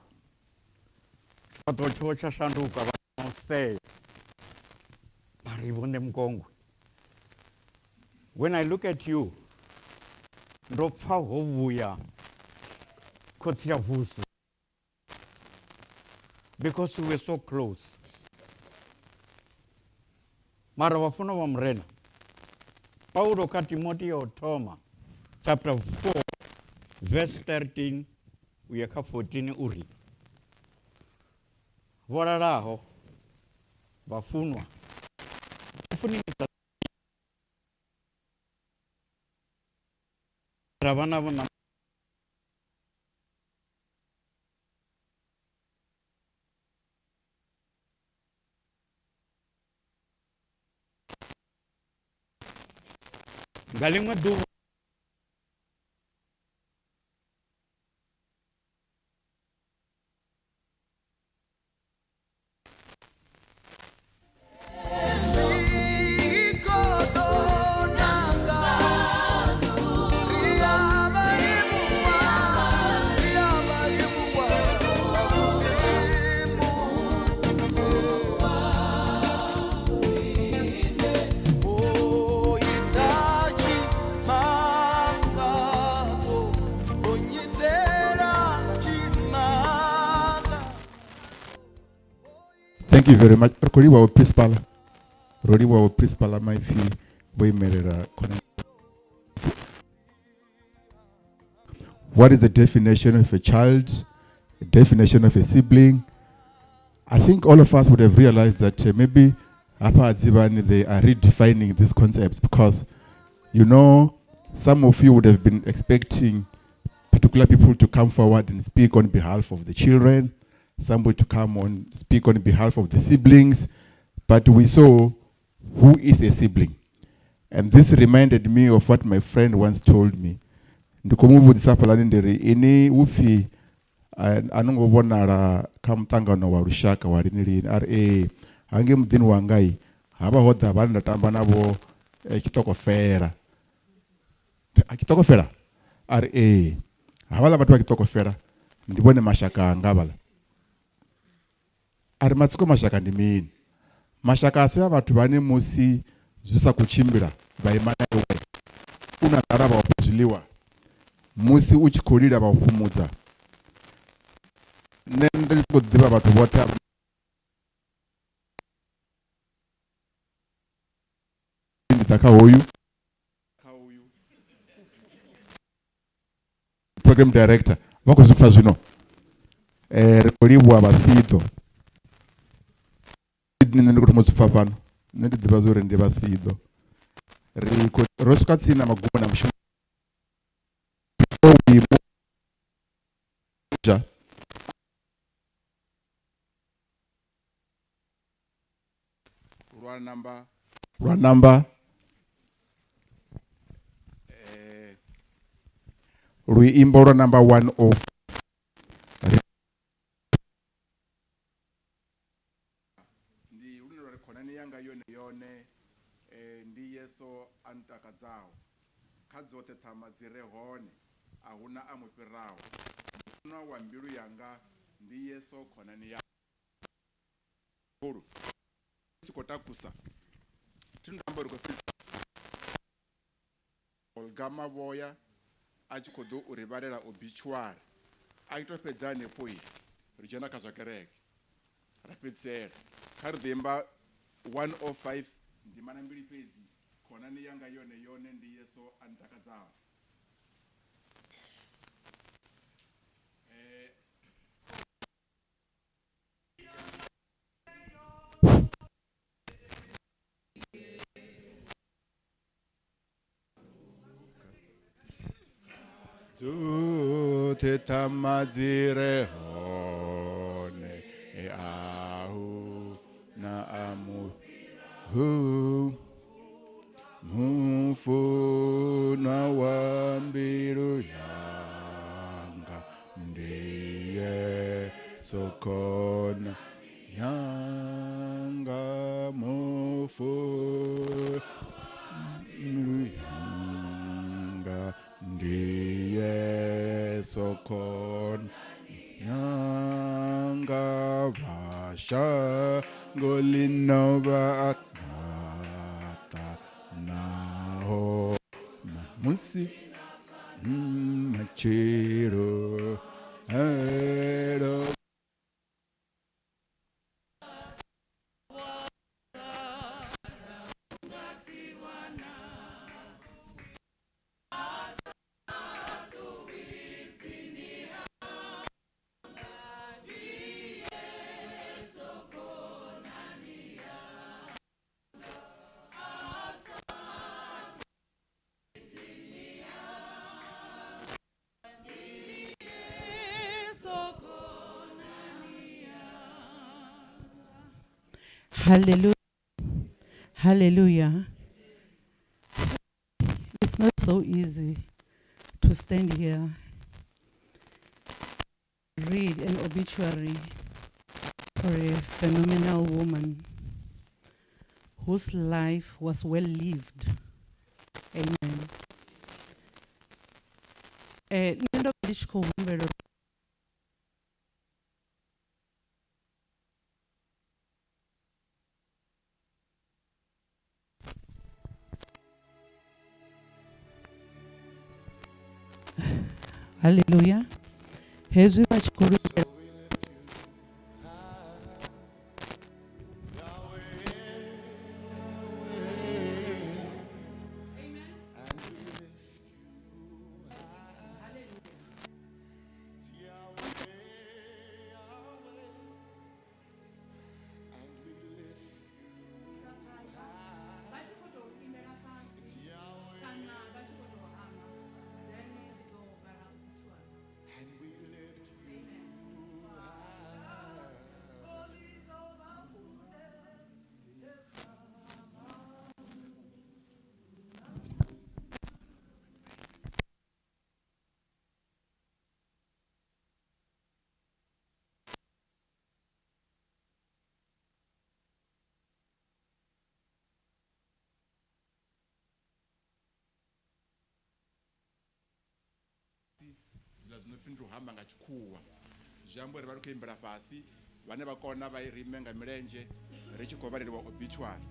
tshifhaṱuwo tshavho tsha shanduka, vha thoma u sea, vha ri, "Vho Ṋemukongwe, when I look at you, ndo pfa ho vhuya khotsi ya Vusi, because we were so close." Mara vhafunwa vha Murena, Paulo kha Timoteo o thoma chapter 4 verse 13 uya kha 14 uri, "Vho lalaho vhafunwa funisa ra vha navho na nga ḽiṅwe ḓuvha." Thank you very much. Ri khou livhuwa principal, ro livhuwa principal maipfi vho imelela khonani. What is the definition of a child? The definition of a sibling? I think all of us would have realized that maybe hafha Dzivhani they are redefining these concepts, because some of you would have been expecting particular people to come forward and speak on behalf of the children, somebody to come on speak on behalf of the siblings, but we saw who is a sibling. And this reminded me of what my friend once told me. Ndi khou mu vhudzisa hafhaḽani, ndi ri, ini upfi a no ngo vhonala kha muṱangano wa lushaka wa lini lini? A ri, ee, hangei muḓini wangai havha ho ḓa vhane nda tamba navho tshiṱokofela. A tshiṱokofela? A ri, ee, havhaḽa vhathu vha tshiṱokofela ndi vhone mashaka anga havhaḽa. A ri, matsiko mashaka ndi mini? Mashaka a si a vhathu vhane musi zwi sa khou tshimbila vha ima na iwe, u na nḓala vha ufha zwiḽiwa, musi u tshi khou lila vha u fhumudza. Nṋe ndi sokou ḓivha vhathu vhoṱhe avha ndi ḓa kha hoyu. Program director vha khou zwi pfa zwino. Ri khou livhuwa Vhasiḓo. Nṋe ndi khou thoma u zwi pfa fhano, nṋe ndi ḓivha zwa uri ndi Vhasiḓo. Ri khou ro swika tsini na magumo na mushumo. Before we move, lwa number luimbo lwa number 105. Ndi lune lwa ri khonani yanga yone yone ndi Yesu a ntakadzaho, kha dzoṱhe ṱhama dzi re hone a huna a mu fhiraho, mufunwa wa mbilu yanga ndi Yesu khonani yanga. Tshi khou takusa thi ndo amba uri khou fhedza Olga Mavhoya a tshi khou ḓo u ri vhalela obituary, a tshi to fhedza hanefho ri dzhena kha zwa kereke ra fhedzisela. Kha ri ḓo imba 105 ndimana mbili fhedzi, khonani yanga yone yone ndi Yesu a ntakadzaho. Dzoṱhe ṱhama dzi re hone a hu na a mu hu mufunwa wa mbilu yanga ndi Yesu khona yanga, mufunwa mbilu yanga ndi Yesu khona yanga, vhashango ḽino vha nata naho musi matshilo elo. Hallelujah. Hallelujah. It's not so easy to stand here, read an obituary for a phenomenal woman whose life was well lived. Amen. Nṋe ndo vha ndi tshi khou humbela uri Hallelujah. Hezwi vha tshi khou lugela zwiḽa zwi no pfi ndi u hamba nga tshikhuwa, zwi amba uri vha ri khou imbela fhasi, vhane vha kona vha i rime nga milenzhe ri tshi khou vhaleliwa obituary.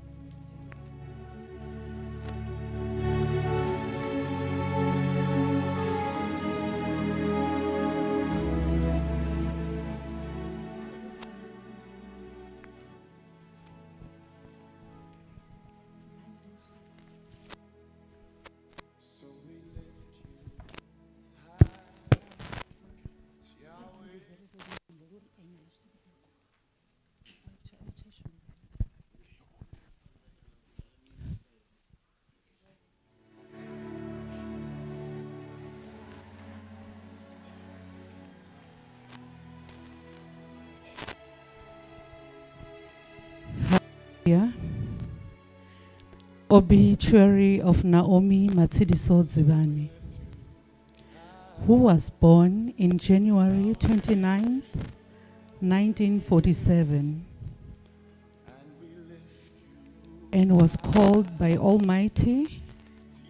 obituary of Naomi Matshidiso Dzivhani, who was born in January 29th, 1947, and was called by Almighty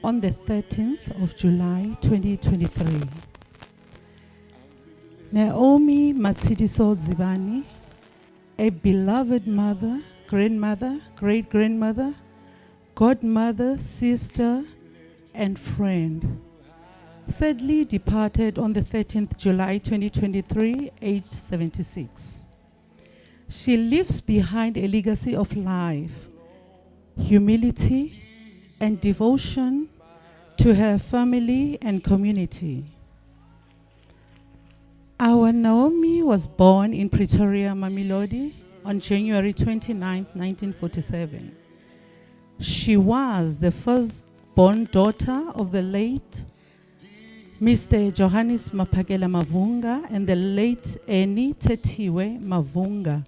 on the 13th of July, 2023. Naomi Matshidiso Dzivhani, a beloved mother, grandmother, great-grandmother, godmother, sister, and friend, sadly departed on the 13th July 2023, age 76. She leaves behind a legacy of life, humility, and devotion to her family and community. Our Naomi was born in Pretoria, Mamelodi, on January 29, 1947. She was the firstborn daughter of the late Mr. Johannes Maphakela Mavunga and the late Annie Tetiwe Mavunga.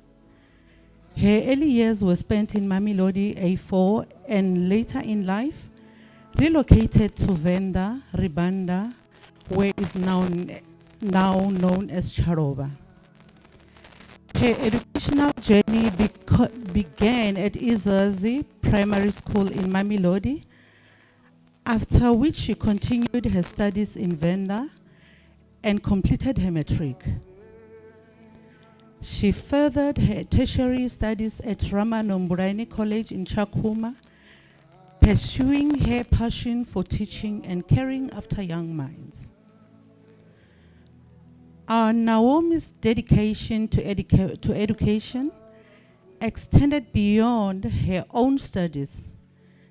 Her early years were spent in Mamelodi A4 and later in life relocated to Venda, Ribanda, where is now known as Charoba. Her educational journey began at Izazi Primary School in Mamelodi, after which she continued her studies in Venda and completed her matric. She furthered her tertiary studies at Ramanomburani College in Tshakhuma, pursuing her passion for teaching and caring after young minds. Our Naomi's dedication to education extended beyond her own studies.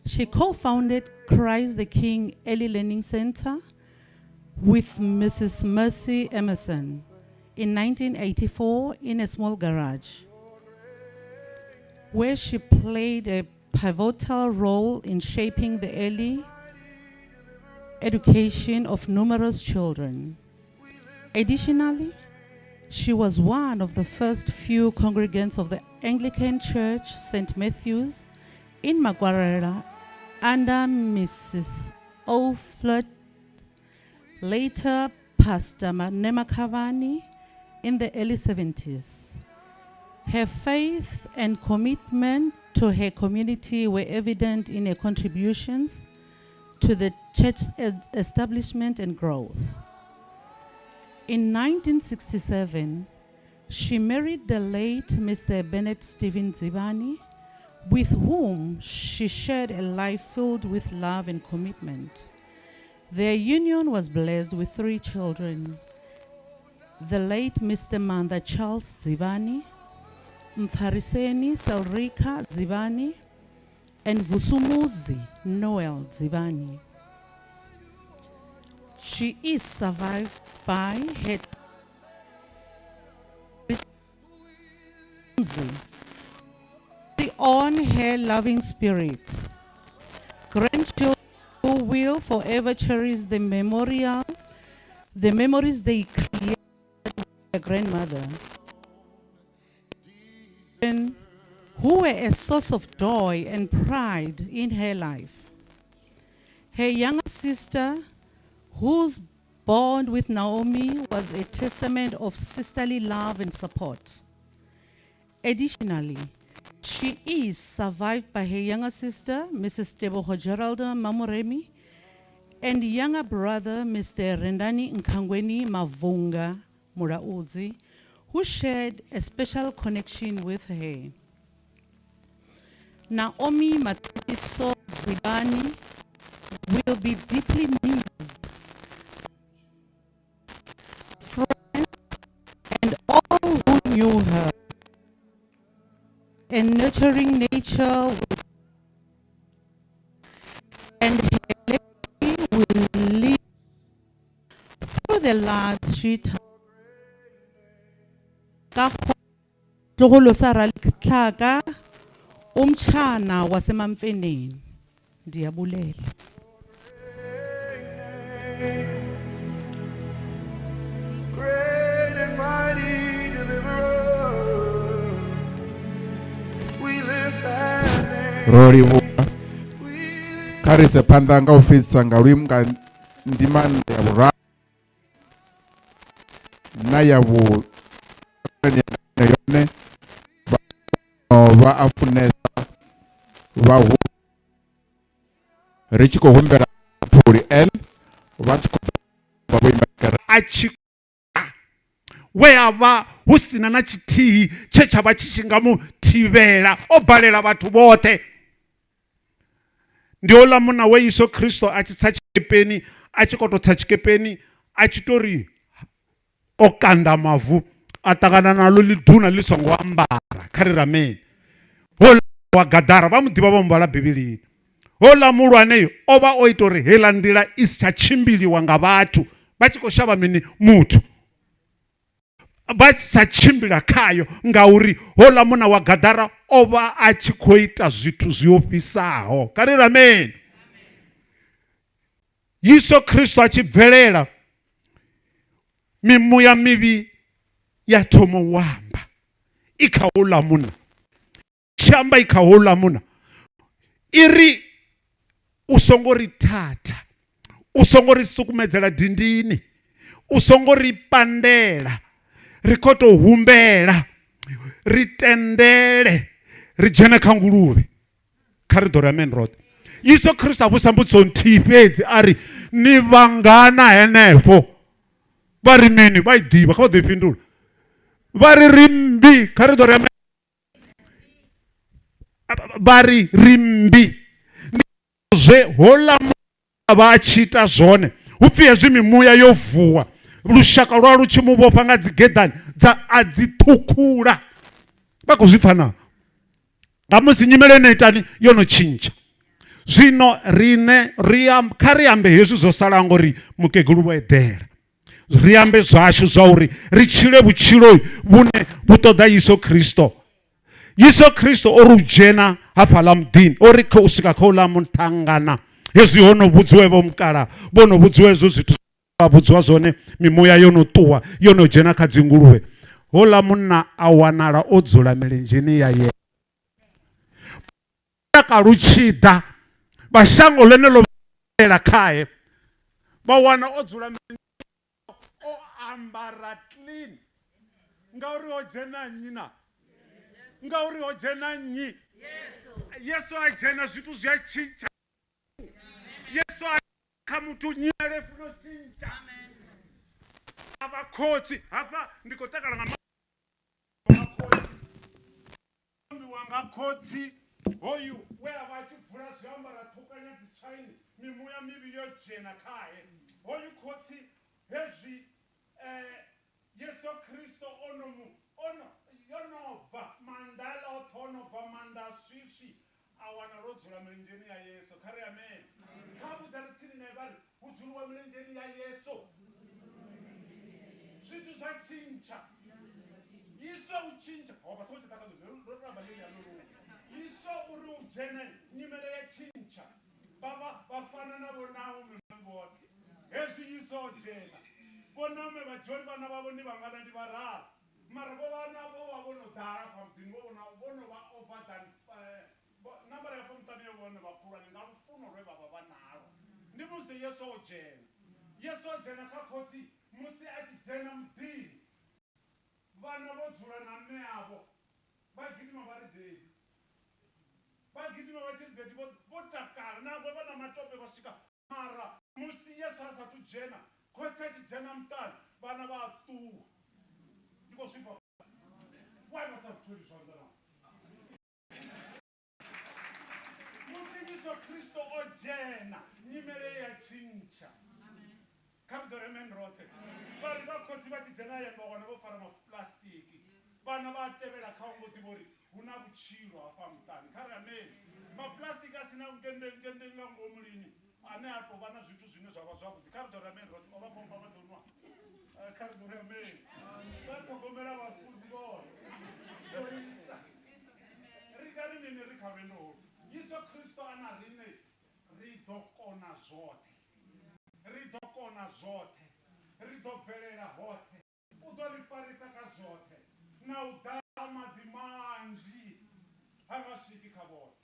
She co-founded Christ the King Early Learning Center with Mrs. Mercy Emerson in 1984 in a small garage, where she played a pivotal role in shaping the early education of numerous children. Additionally, she was one of the first few congregants of the Anglican Church, St. Matthew's, in Makwarela, under Mrs. O'Flirt, later Pastor Nemakhavhani, in the early 70s. Her faith and commitment to her community were evident in her contributions to the church's establishment and growth. In 1967, she married the late Mr. Bennett Stephen Dzivhani, with whom she shared a life filled with love and commitment. Their union was blessed with 3 children: the late Mr. Manda Charles Dzivhani, Mfariseni Selrika Dzivhani, and Vusumuzi Noel Dzivhani. She is survived by her on her loving spirit. Grandchildren who will forever cherish the memories they created with their grandmother, and who were a source of joy and pride in her life. Her younger sister, whose bond with Naomi was a testament of sisterly love and support. Additionally, she is survived by her younger sister, Mrs. Tebogo Geralda Mamoremi, and younger brother, Mr. Rendani Nkangweni Mavunga Muraudzi, who shared a special connection with her. Naomi Matshidiso Dzivhani will be deeply missed. Friends and all who knew her. And nurturing nature and her legacy will live through the lives she touched. Ka tlogolo sa Raletlhaka, umtshana waseMamfeneni. Ndiyabulela. Great and mighty deliverer, we lift thy name. Ro livhuwa. Kha ri ise phanḓa nga u fhedzisa nga luimbo nga ndimana ya vhuraru na ya vhu yone vha a funesa vha hu ri tshi khou humbela phuli L vha tshi khou vha vho imba kereke. A tshi we a vha hu sina na tshithihi tshe tsha vha tshi tshi nga mu thivhela, o balela vhathu vhoṱhe. Ndi houḽa munna we Yesu Kristo a tshi tsa tshikepeni, a tshi khou tou tsa tshikepeni, a tshi tou ri o kanda mavu, a ṱangana nalo ḽiduna ḽi songo ambara. Kha ri rameni. Houḽa wa Gadara vha mu ḓivha, vho mu vhala Bivhilini. Houḽa muhulwane o vha o ita uri heiḽa nḓila i si tsha tshimbiliwa nga vhathu, vha tshi khou shavha mini? Muthu. Vha sa tshimbila khayo ngauri houḽa munna wa Gadara o vha a tshi khou ita zwithu zwi ofhisaho. Kha ri rameni. Yesu Kristo a tshi bvelela, mimuya mivhi ya thoma u amba i kha houḽa munna. Tshi amba i kha houḽa munna i ri u songo ri thatha, u songo ri sukumedzela dindini, u songo ri pandela, ri khou tou humbela, ri tendele ri dzhene kha nguluvhe. Kha ri ḓo ri amen roṱhe. Yesu Kristo a vhusa mbudziso nthihi fhedzi a ri ni vhangana henefho? Vha ri mini? Vha i ḓivha, kha vha ḓo i fhindula. Vha ri ri mmbi. Kha ri ḓo ri amen. Vha ri ri mmbi. Ndi zwe houḽa vha a tshi ita zwone. Hu pfi hezwi mimuya yo vuwa, lushaka lwa lu tshi mu vhofha nga dzigeḓani dza a dzi ṱhukhula. Vha khou zwi pfa na? Nga musi nyimele ino itani yo no tshintsha. Zwino riṋe ri kha ri ambe hezwi zwo salaho ngori mukegulu vho eḓela. Ri ambe zwashu zwa uri ri tshile vhutshilo vhune vhu ṱoḓa Yesu Kristo. Yesu Kristo o ri u dzhena hafhaḽa muḓini, o ri u swika kha uḽa muṱhangana. Hezwi ho no vhudziwa vho mukala, vho no vhudziwa hezwo zwithu vha vhudziwa zwone, mimuya yo no ṱuwa, yo no dzhena kha dzinguluvhe. Houḽa munna a wanala o dzula milenzheni ya Yesu. Lushaka lu tshi ḓa, vha shango ḽeneḽo vha khae, vha wana o dzula o ambara clean. Ngauri ho dzhena nnyi na? Ngauri ho dzhena nnyi? Yesu a dzhena zwithu zwi a tshintsha. Yesu a kha muthu nyimele funo tshintsha. A vha khotsi hafha ndi khou takala nga ambiwa nga khotsi hoyu we a vha a tshi bvula zwiambaro a ṱhukanya dzitshaini, mimuya mivhi yo dzhena khae. Hoyu khotsi hezwi Yesu Kristo o no mu o no yo no bva maanḓa aḽa oṱhe o no bva maanḓa a swiswi a wana lwo dzula milenzheni ya Yesu. Kha ri amen. Kha vhudza ri tsini nae vha ri hu dzuliwa milenzheni ya Yesu. Zwithu zwa tshintsha. Yesu u tshintsha. Ho vha songo tsha ḓa kha ndo tou amba ḽi ḽa ḽo. Yesu uri u dzhene nyimele ya tshintsha. Vha vha vha fana na vho Naomi vhone. Hezwi Yesu o dzhena. Vho Naomi vha dzhia uri vhana vhavho ndi vhangana ndi vhararu. Mara vho vhana vho vha vho no ḓala afha muḓini vho vhona vho no vha over than nambara ya afha muṱani yo vha no vha khulwane nga lufuno lwe vha vha vha nalwo. Ndi musi Yesu o dzhena. Yesu o dzhena kha khotsi musi a tshi dzhena muḓini. Vhana vho dzula na mme avho vha gidima vha ri Daddy. Vha gidima vha tshi ri Daddy vho vho takala nangwe vha na matope vha swika mara musi Yesu a sathu dzhena khotsi a tshi dzhena muṱani vhana vha a ṱuwa. Ndi khou zwifha why vha sa tholi zwanḓa na? Musi Yesu Kristo o dzhena nyimele ya tshintsha. Kha ri ḓo ri amen roṱhe. Vha ri vha khotsi vha tshi dzhena hayani vha wana vho fara mapuḽasitiki. Vhana vha a tevhela kha ngo ḓivha uri hu na vhutshilo hafha muṱani. Kha ri amen. Mapuḽasitiki a si na ngende ngende nga ngomu lini ane a tou vha na zwithu zwine zwa vha zwavhuḓi. Kha ri ḓo ri amen roṱhe. O vha pompa vha ḓo nwa. Kha ri ḓo ri amen. Vha ṱhogomela vhafunzi vhone. Ndo ita. Ri nga ri mini ri kha lwendo holu? Yesu Kristo a na riṋe ri ḓo kona zwoṱhe. Ri ḓo kona zwoṱhe. Ri ḓo bvelela hoṱhe. U ḓo ri farisa kha zwoṱhe. Na u ḓala ha maḓi manzhi ha nga swiki kha vhoṱhe.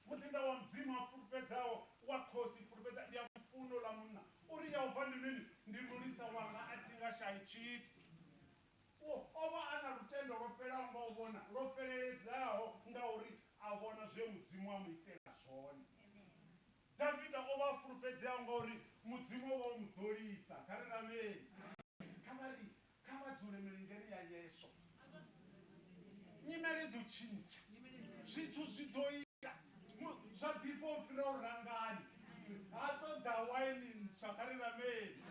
Muḓinḓa wa Mudzimu a fulufhedzeaho. fulufhedzaho wa khosi fulufhedza ndi ya mufuno ḽa munna uri Yehova ndi mini ndi mulisa wanga a thi nga shayi tshithu. O vha a na lutendo lwo fhelaho nga u vhona lwo fheleledzaho ngauri a vhona zwe Mudzimu a mu itela zwone. Davida o vha a fulufhedzeaho ngauri Mudzimu o vha o mu ḓolisa. Kha ri rameni. Kha vha ri kha vha dzule milenzheni ya Yesu. Nyimele i ḓo tshintsha, zwithu zwi ḓo ita zwa ḓifha u fhira u rangani. Ha ṱoḓa waini ntswa. Kha ri rameni.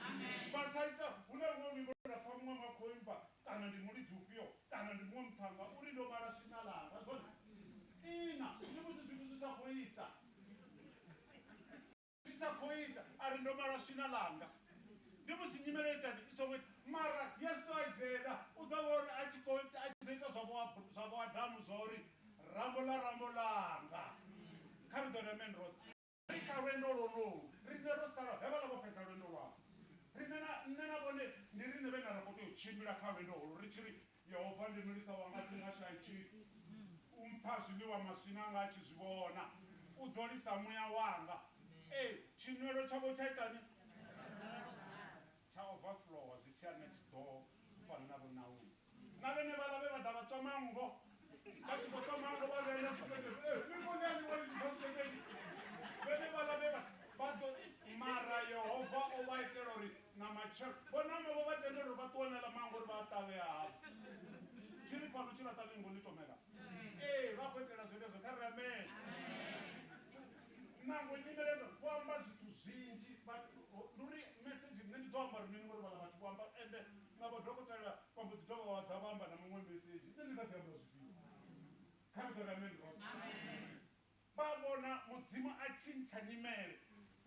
Vha sa ita hu na luṅwe luimbo lwe nda pfa muṅwe nga khou imba kana ndi mulidzi ufhio kana ndi muṅwe muṱhannga uri ndo mala swina ḽanga zwone. Ina ndi musi zwithu zwi sa khou ita. Zwi sa khou ita a ri ndo mala swina ḽanga. Ndi musi nyimele itani i songo ita mara Yesu a dzhena u ḓo vha uri a tshi khou a tshi ḓo ita zwa vho Adamu zwa uri rambo ḽa rambo ḽanga. Kha ri ḓo ri amen roṱhe. Ri kha lwendo lwonolu riṋe ro sala hevhaḽa vho fhedza lwendo lwavho. Riṋe na nṋe na vhone ndi riṋe vhe na ra khou tea u tshimbila kha lwendo holu ri tshi ri Yehova ndi mulisa wanga thi nga shayi tshithu. U mpha zwiḽiwa maswina anga a tshi zwi vhona. U ḓolisa muya wanga. Ee, tshinwelo tshavho tsha itani? Tsha overflowa zwi tshi ya next door u fana na vho Naomi. Na vhene vhaḽa vhe vha ḓa vha tswa manngo vha tshi khou tswa manngo vha vhea na zwikwekwete. Ee, ni vhone a ni wani tshi bva zwikwekweni. Vhene vhaḽa vhe vha ḓo mara Yehova o vha itela uri na matshelo vho Naomi vho vha tendela uri vha ṱuwe na ḽa manngo uri vha a ṱavhe hafho. Tshiri fhano tshi laṱa ḽingo ḽi tomela. Ee, vha khou itela zwenezwo kha ri amen. Nangwe nyimele vho amba zwithu zwinzhi ndi uri message nṋe ndi ḓo amba uri mini ngori vhaḽa vhathu vho amba ende na vho dokotela vha mbo ḓi dovha vha ḓa vha amba na muṅwe message nṋe ndi nga ḓi amba zwifhio. Kha ri ḓo ri amen roṱhe. Vha vhona Mudzimu a tshintsha nyimele.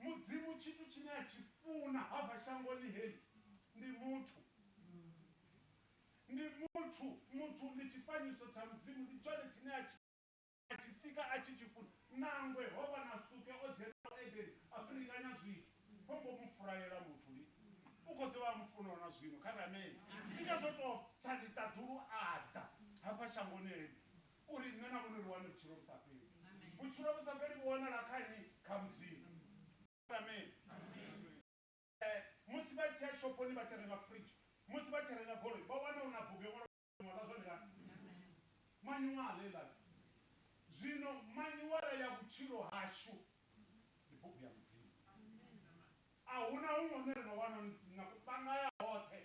Mudzimu tshithu tshine a tshi funa hafha shangoni heḽi ndi muthu. Ndi muthu, muthu ndi tshifanyiso tsha Mudzimu ndi tshone tshine a tshi sika a tshi tshi funa. Nangwe ho vha na Suke o dzhenaho Edeni a fhirikanya zwithu, ho ngo mu furalela muthu li. U khou ḓi vha mufunwa na zwino. Kha ri amen. Ndi ngazwo tou tsa ḽiṱaḓulu a ḓa hafha shangoni heḽi uri nṋe na vhone ri wane vhutshilo vhu sa fheli. Vhutshilo vhu sa fheli vhu wanala kha nnyi? Kha Mudzimu. Amen. Musi vha tshi ya shophoni vha tshi renga fridge, musi vha tshi renga goloi vha wana hu na bugu yo ṅwalwaho zwone nga manual heiḽani. Zwino manual ya vhutshilo hashu ndi bugu ya Mudzimu. A huna huṅwe hune ri nga wana na vha nga ya hoṱhe.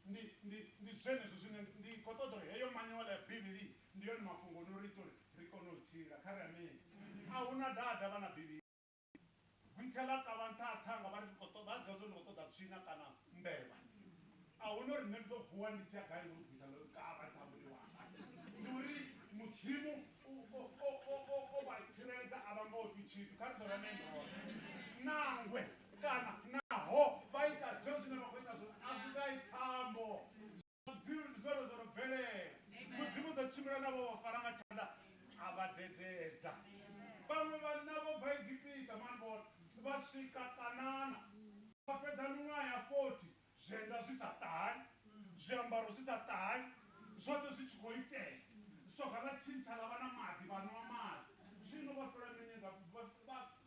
Ndi ndi ndi zwenezwo zwine ndi khou ṱoḓa uri heyo manual ya Bivhili ndi yone mafhungo no ri ita uri ri kone u tshila. Kha ri amen. A huna dada vha na Bivhili. Gwitha ḽa kavha nṱha ha ṱhanga vha ri ndi khou ṱoḓa vha ḓivha zwa uri ndi khou ṱoḓa tswina kana mbevha. A huna uri nṋe ndi ḓo vuwa ndi tshi ya gai ngori gwitha ḽo kavha nṱha ha muvhili wanga. Ndi uri Mudzimu o vha tsireledza a vha nga ofhi tshithu. Kha ri ḓo ri amen roṱhe. Nangwe kana naho vha ita zwezwo zwine vha khou ita zwone a zwi nga yi thambo. Mudzimu ndi zwone zwo no bvelela. Mudzimu u ḓo tshimbila navho vha fara nga tshanḓa a vha dededza. Vhaṅwe vhanna vho bva Egipita mani vhona vha swika Kanana vha fhedza miṅwaha ya 40 zwienda zwi sa ṱahali, zwiambaro zwi sa ṱahali, zwoṱhe zwi tshi khou itea. Soga ḽa tshintsha ḽa vha na maḓi vha nwa maḓi. Zwino vha fhela mini nga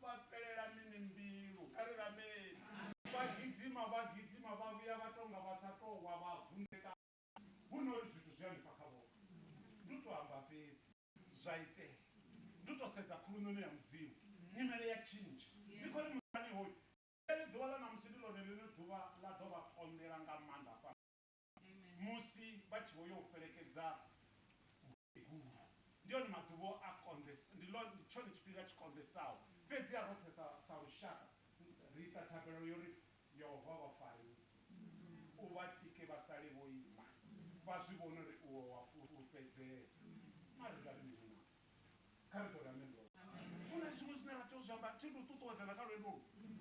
vha fhelela mini mbilu? Kha ri rameni. Vha gidima vha gidima vha vhuya vha tonga vha sa tou wa vha vunḓekana. Hu no uri zwithu zwi hanefha kha vhone. Ndi u tou amba fhedzi zwa itea. Ndi u tou sedza khuluṋoni ya Mudzimu. Nyimele ya tshintsha. Ndi khou ri muṱani hoyu ḽeḽi ḓuvha ḽa ṋamusi ndi ḽone ḽine ḓuvha ḽa ḓo vha konḓela nga maanḓa hafha musi vha tshi vho yo fhelekedza guru. Ndi hone maḓuvha a konḓesa, ndi ḽone tshone tshifhinga tshi konḓesaho. Fhedzi a roṱhe sa lushaka ri ita thabelo yo ri Yehova vha farise, u vha tike vha sale vho ima, vha zwi vhone uri uwe wa fulufhedzea. Mara ri nga ri mini na? Kha ri ḓo ri amen roṱhe. Hu na zwiṅwe zwine ra tea u zwi amba thi ndi u ṱuṱuwedzana kha lwendo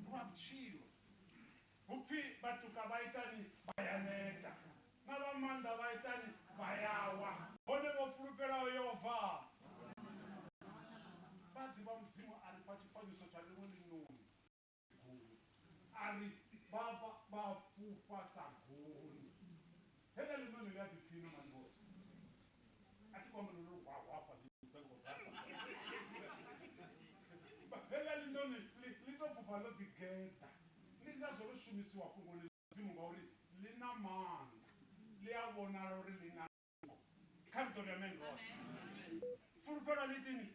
lwa vhutshilo. Hu pfi vhatuka vha itani vha ya neta, na vha maanḓa vha itani vha ya wa. Hone vho fulufhelaho Yehova vha ḓivha Mudzimu a ri fha tshifanyiso tsha ḽiṅwe ḽinoni goni, a ri vha vha fhufha sa goni. Heḽa ḽinoni ḽi a ḓiphina mani vhothe. A thi khou amba ḽo hwahwa hafha ḽi khou basa. Heḽa ḽinoni bva ḽo ḓigeḓa ndi ngazwo ḽo shumisiwa fhungoni ḽa mudzimu ngauri ḽi na maanḓa ḽi a vhonala uri ḽi na nungo kha ri ḓo ri amen roṱhe fulufhelo a ḽi itini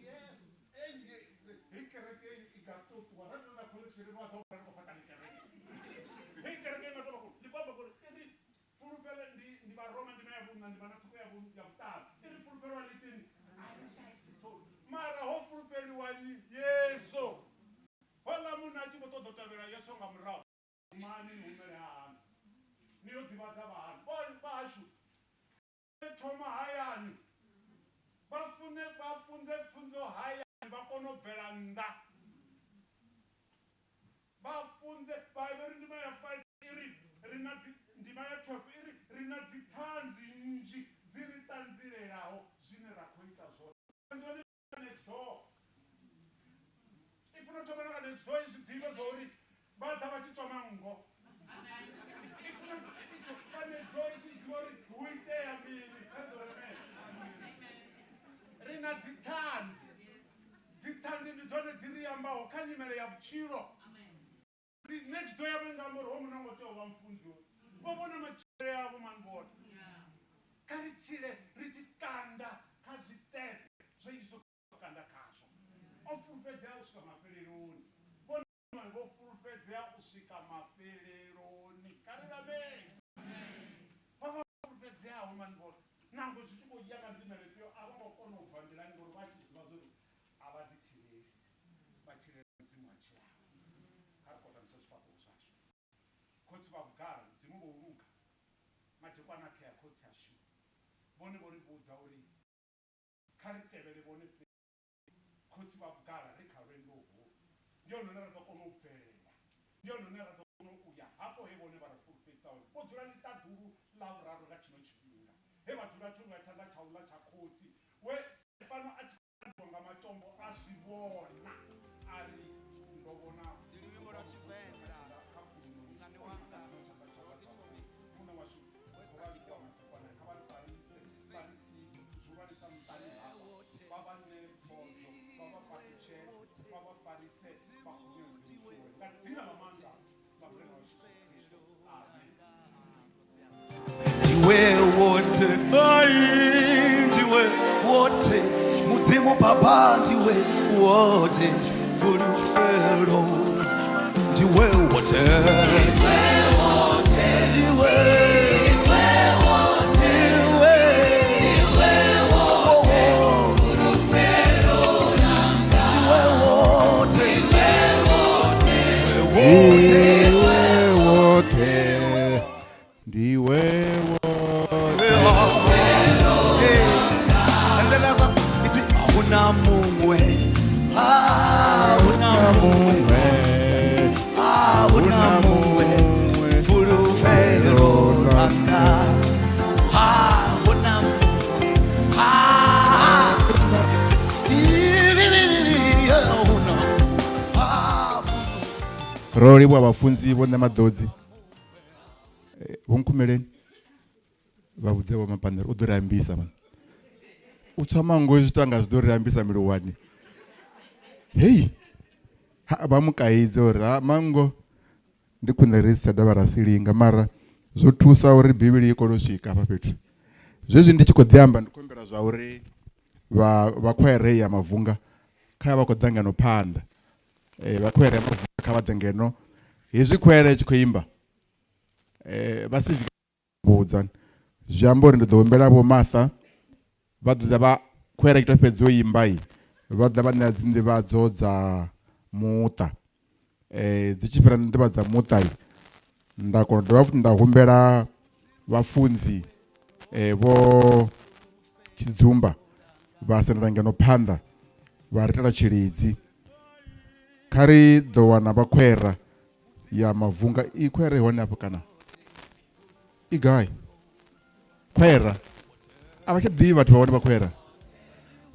yes hei kereke i nga tou ṱuwa ra tou na connection vha ḓo vha ri khou fhaṱa ni kereke hei kereke i nga tou vha khou ndi khou amba uri i ri fulufhelo ndi ndi vharoma ndima ya vhuṋa ndima na ṱhukhu ya ya vhuṱanu i ri fulufhelo a ḽi itini a ri shaisi ṱhoni mara ho fulufheliwa nnyi yesu houḽa munna a tshi khou ṱoḓa u tevhela yesu nga murahu mani ni humele ha haṋu ni yo ḓivhadza vha haṋu vha hashu thoma hayani vha fune vha funze pfunzo hayani vha kone u bvela nnḓa vha funze vhaevheri ndima ya 5 i ri ri na dzi ndima ya 12 i ri ri na dziṱhanzi nnzhi dzi ri ṱanzilelaho zwine ra khou ita zwone ṱanzi next door i funa u thoma na nga next door i zwi ḓivhe zwa uri vha ḓa vha tshi tswa manngo i funa vha next door i tshi zwi ḓivha uri hu itea mini kha ri ḓo ri ri na dziṱhanzi dziṱhanzi ndi dzone dzi ri ambaho kha nyimele ya vhutshilo next door yavho i nga amba uri ho munna ngo tea u vha mufunzi hoyu vho vhona matshilele avho mani vhona kha ri tshile ri tshi kanda kha zwiṱepe zwe Yesu kanda khazwo o fulufhedzea u swika mafheleloni vhone vho fulufhedzea u swika mafheleloni kha ri lamele vha vha fulufhedzeaho mani vhona nangwe zwi tshi khou ya nga nḓila ifhio a vho ngo kona u bva nḓilani ngori vha tshi zwi ḓivha zwa uri a vha ḓi tshileli vha tshilela mudzimu a tshilaho kha ri kotamise zwifhaṱuwo zwashu khotsi vha vhugala mudzimu vho luga madekwana khea khotsi ashu vhone vho ri vhudza uri kha ri tevhele vhone khotsi vha vhugala ri kha lwendo holu ndi hone hune ra ḓo kona u bvelela ndi hone hune ra ḓo kona u ya hafho he vhone vha ri fulufhedzisa hone vho dzula ḽiṱaḓulu ḽa vhuraru nga tshino tshifhinga he vha dzula thungo ya tshanḓa tsha uḽa tsha khotsi we Stefano a tshi khou nga matombo a zwi vhona a ri ndo vhona Ndi luimbo lwa Tshivenḓa. Mungani wanga wrote it for me. Muṋe washu Western Kingdom. kha vha ri farise vha ri tike zwihulwanesa muṱani hafha vha vha ṋee phodzo vha vha fhaṱutshedze vha vha farise vha khunyeledze vhutshiloni nga dzina ḽa maanḓa ḽa murena washu Yesu Kristo amen Ndiwe wote ai ndiwe wote mudzimu baba ndiwe wote fulufhelo ndiwe wote ndiwe ndiwe ndiwe wote ndiwe wote Ndiwe wote ndiwe wote And then as ithi ahuna mungwe ahuna mungwe ahuna mungwe fulufhelo lwanga ahuna ah ahuna ro livhuwa vhafunzi vho ṋemaḓodzi vho nkhumeleni vha vhudze vho mapandela u ḓo ri ambisa man u tswa mango zwi ita nga zwi ḓo ri ambisa miluwani hei ha, vha mu kaidze uri ha mango ndi khwine ri si tsha dovha ra silinga mara zwo thusa uri bivhili i kone u swika hafha fhethu zwezwi ndi tshi khou ḓi amba ndi khou humbela zwa uri vha vha khwaere ya mavunga kha vha khou ḓa ngeno phanḓa vha khwaere ya mavunga kha vha ḓe ngeno hezwi khwaere i tshi khou imba vha si vhudza zwi amba uri ndi ḓo humbela vho Martha vha ḓo ḓa vha khwaere i tou fhedza u imba i vha ḓa vha ṋea dzi nḓivhadzo dza muṱa dzi tshi fhira nḓivhadzo dza muṱa i nda kona u dovha futhi nda humbela vhafunzi vho Tshidzumba vha sendela ngeno phanḓa vha ri itela tshilidzi kha ri ḓo wana vha khwera ya mavunga i khwera i hone hafho kana i gai khwera a vha tsha ḓivhi vhathu vha hone vha khwera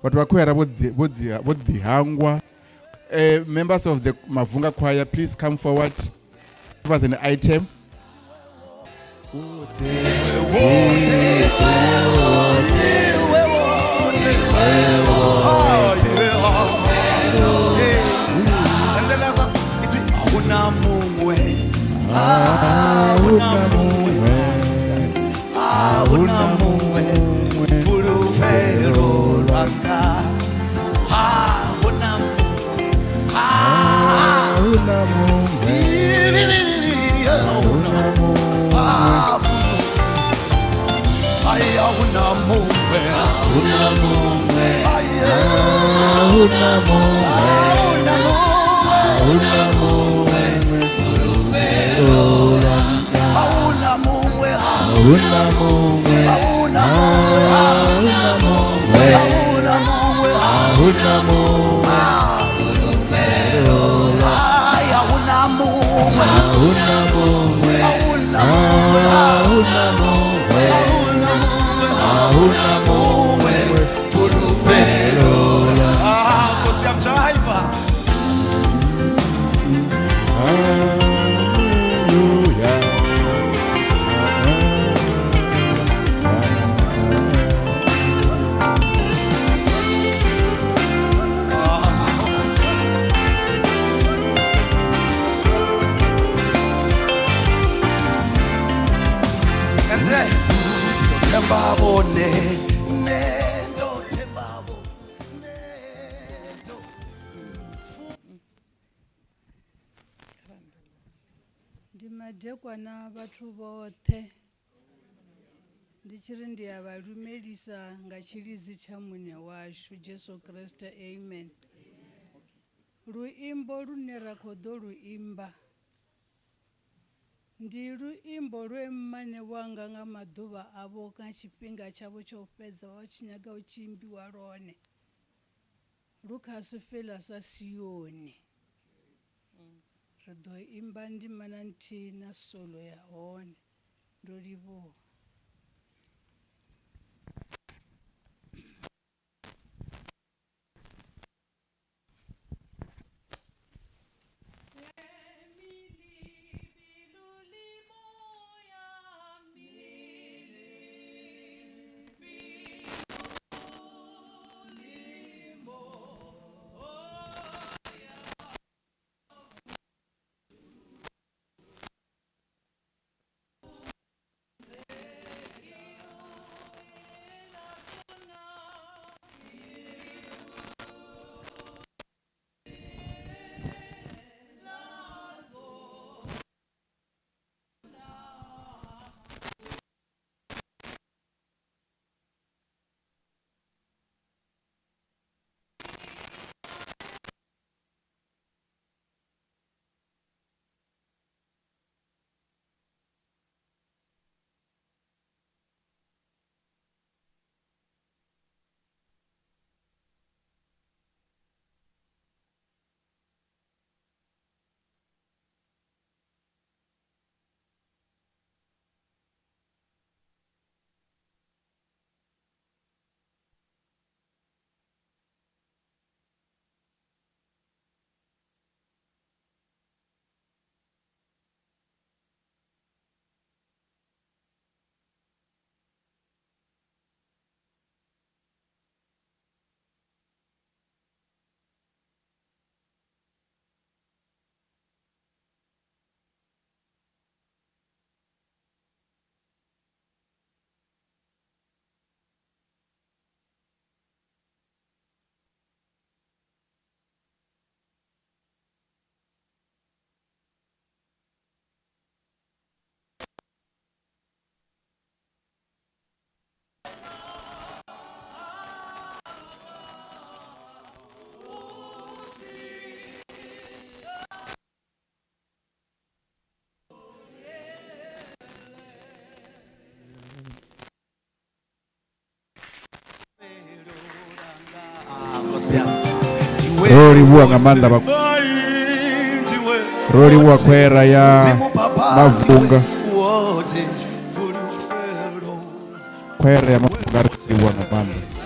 vhathu vha khwera vho ḓi vho dzi vho ḓi hangwa members of the mavunga choir please come forward give us an item Ahuna muṅwe, ahuna muṅwe fulufhelo lwanga. Ahuna muṅwe, Ahuna muṅwe, ahuna muṅwe, ahuna muṅwe, ahuna muṅwe, ahuna muṅwe, ahuna muṅwe fulufhelo lwanga. Ahuna muṅwe, Ahuna muṅwe, ahuna muṅwe, ahuna muṅwe, ahuna muṅwe fulufhelo lwanga. Ahuna muṅwe, Ahuna muṅwe, ahuna ahuna muṅwe, ahuna muṅwe fulufhelo lwanga. Ah, Nkosi yam jiva. Hallelujah. Ende ndothemba bone, ndothemba bone, ndo. Ndi madekwana vhathu vhoṱhe. Ndi tshi ri ndi a vha lumelisa nga tshilidzi tsha Muṋe washu Jesu Kriste, amen. Luimbo lune ra khou ḓo lu imba ndi luimbo lwe mmane wanga nga maḓuvha avho nga tshifhinga tshavho tsha u fhedza vha tshi nyaga u tshi imbiwa lwone. Lu kha sifela sa Sioni. Ri ḓo imba ndimana nthihi na solo ya hone. Ndo livhuwa. Ro livhuwa nga maanḓa vha ro livhuwa khwera ya Mavunga, khwera ya Mavunga ri livhuwa nga maanḓa.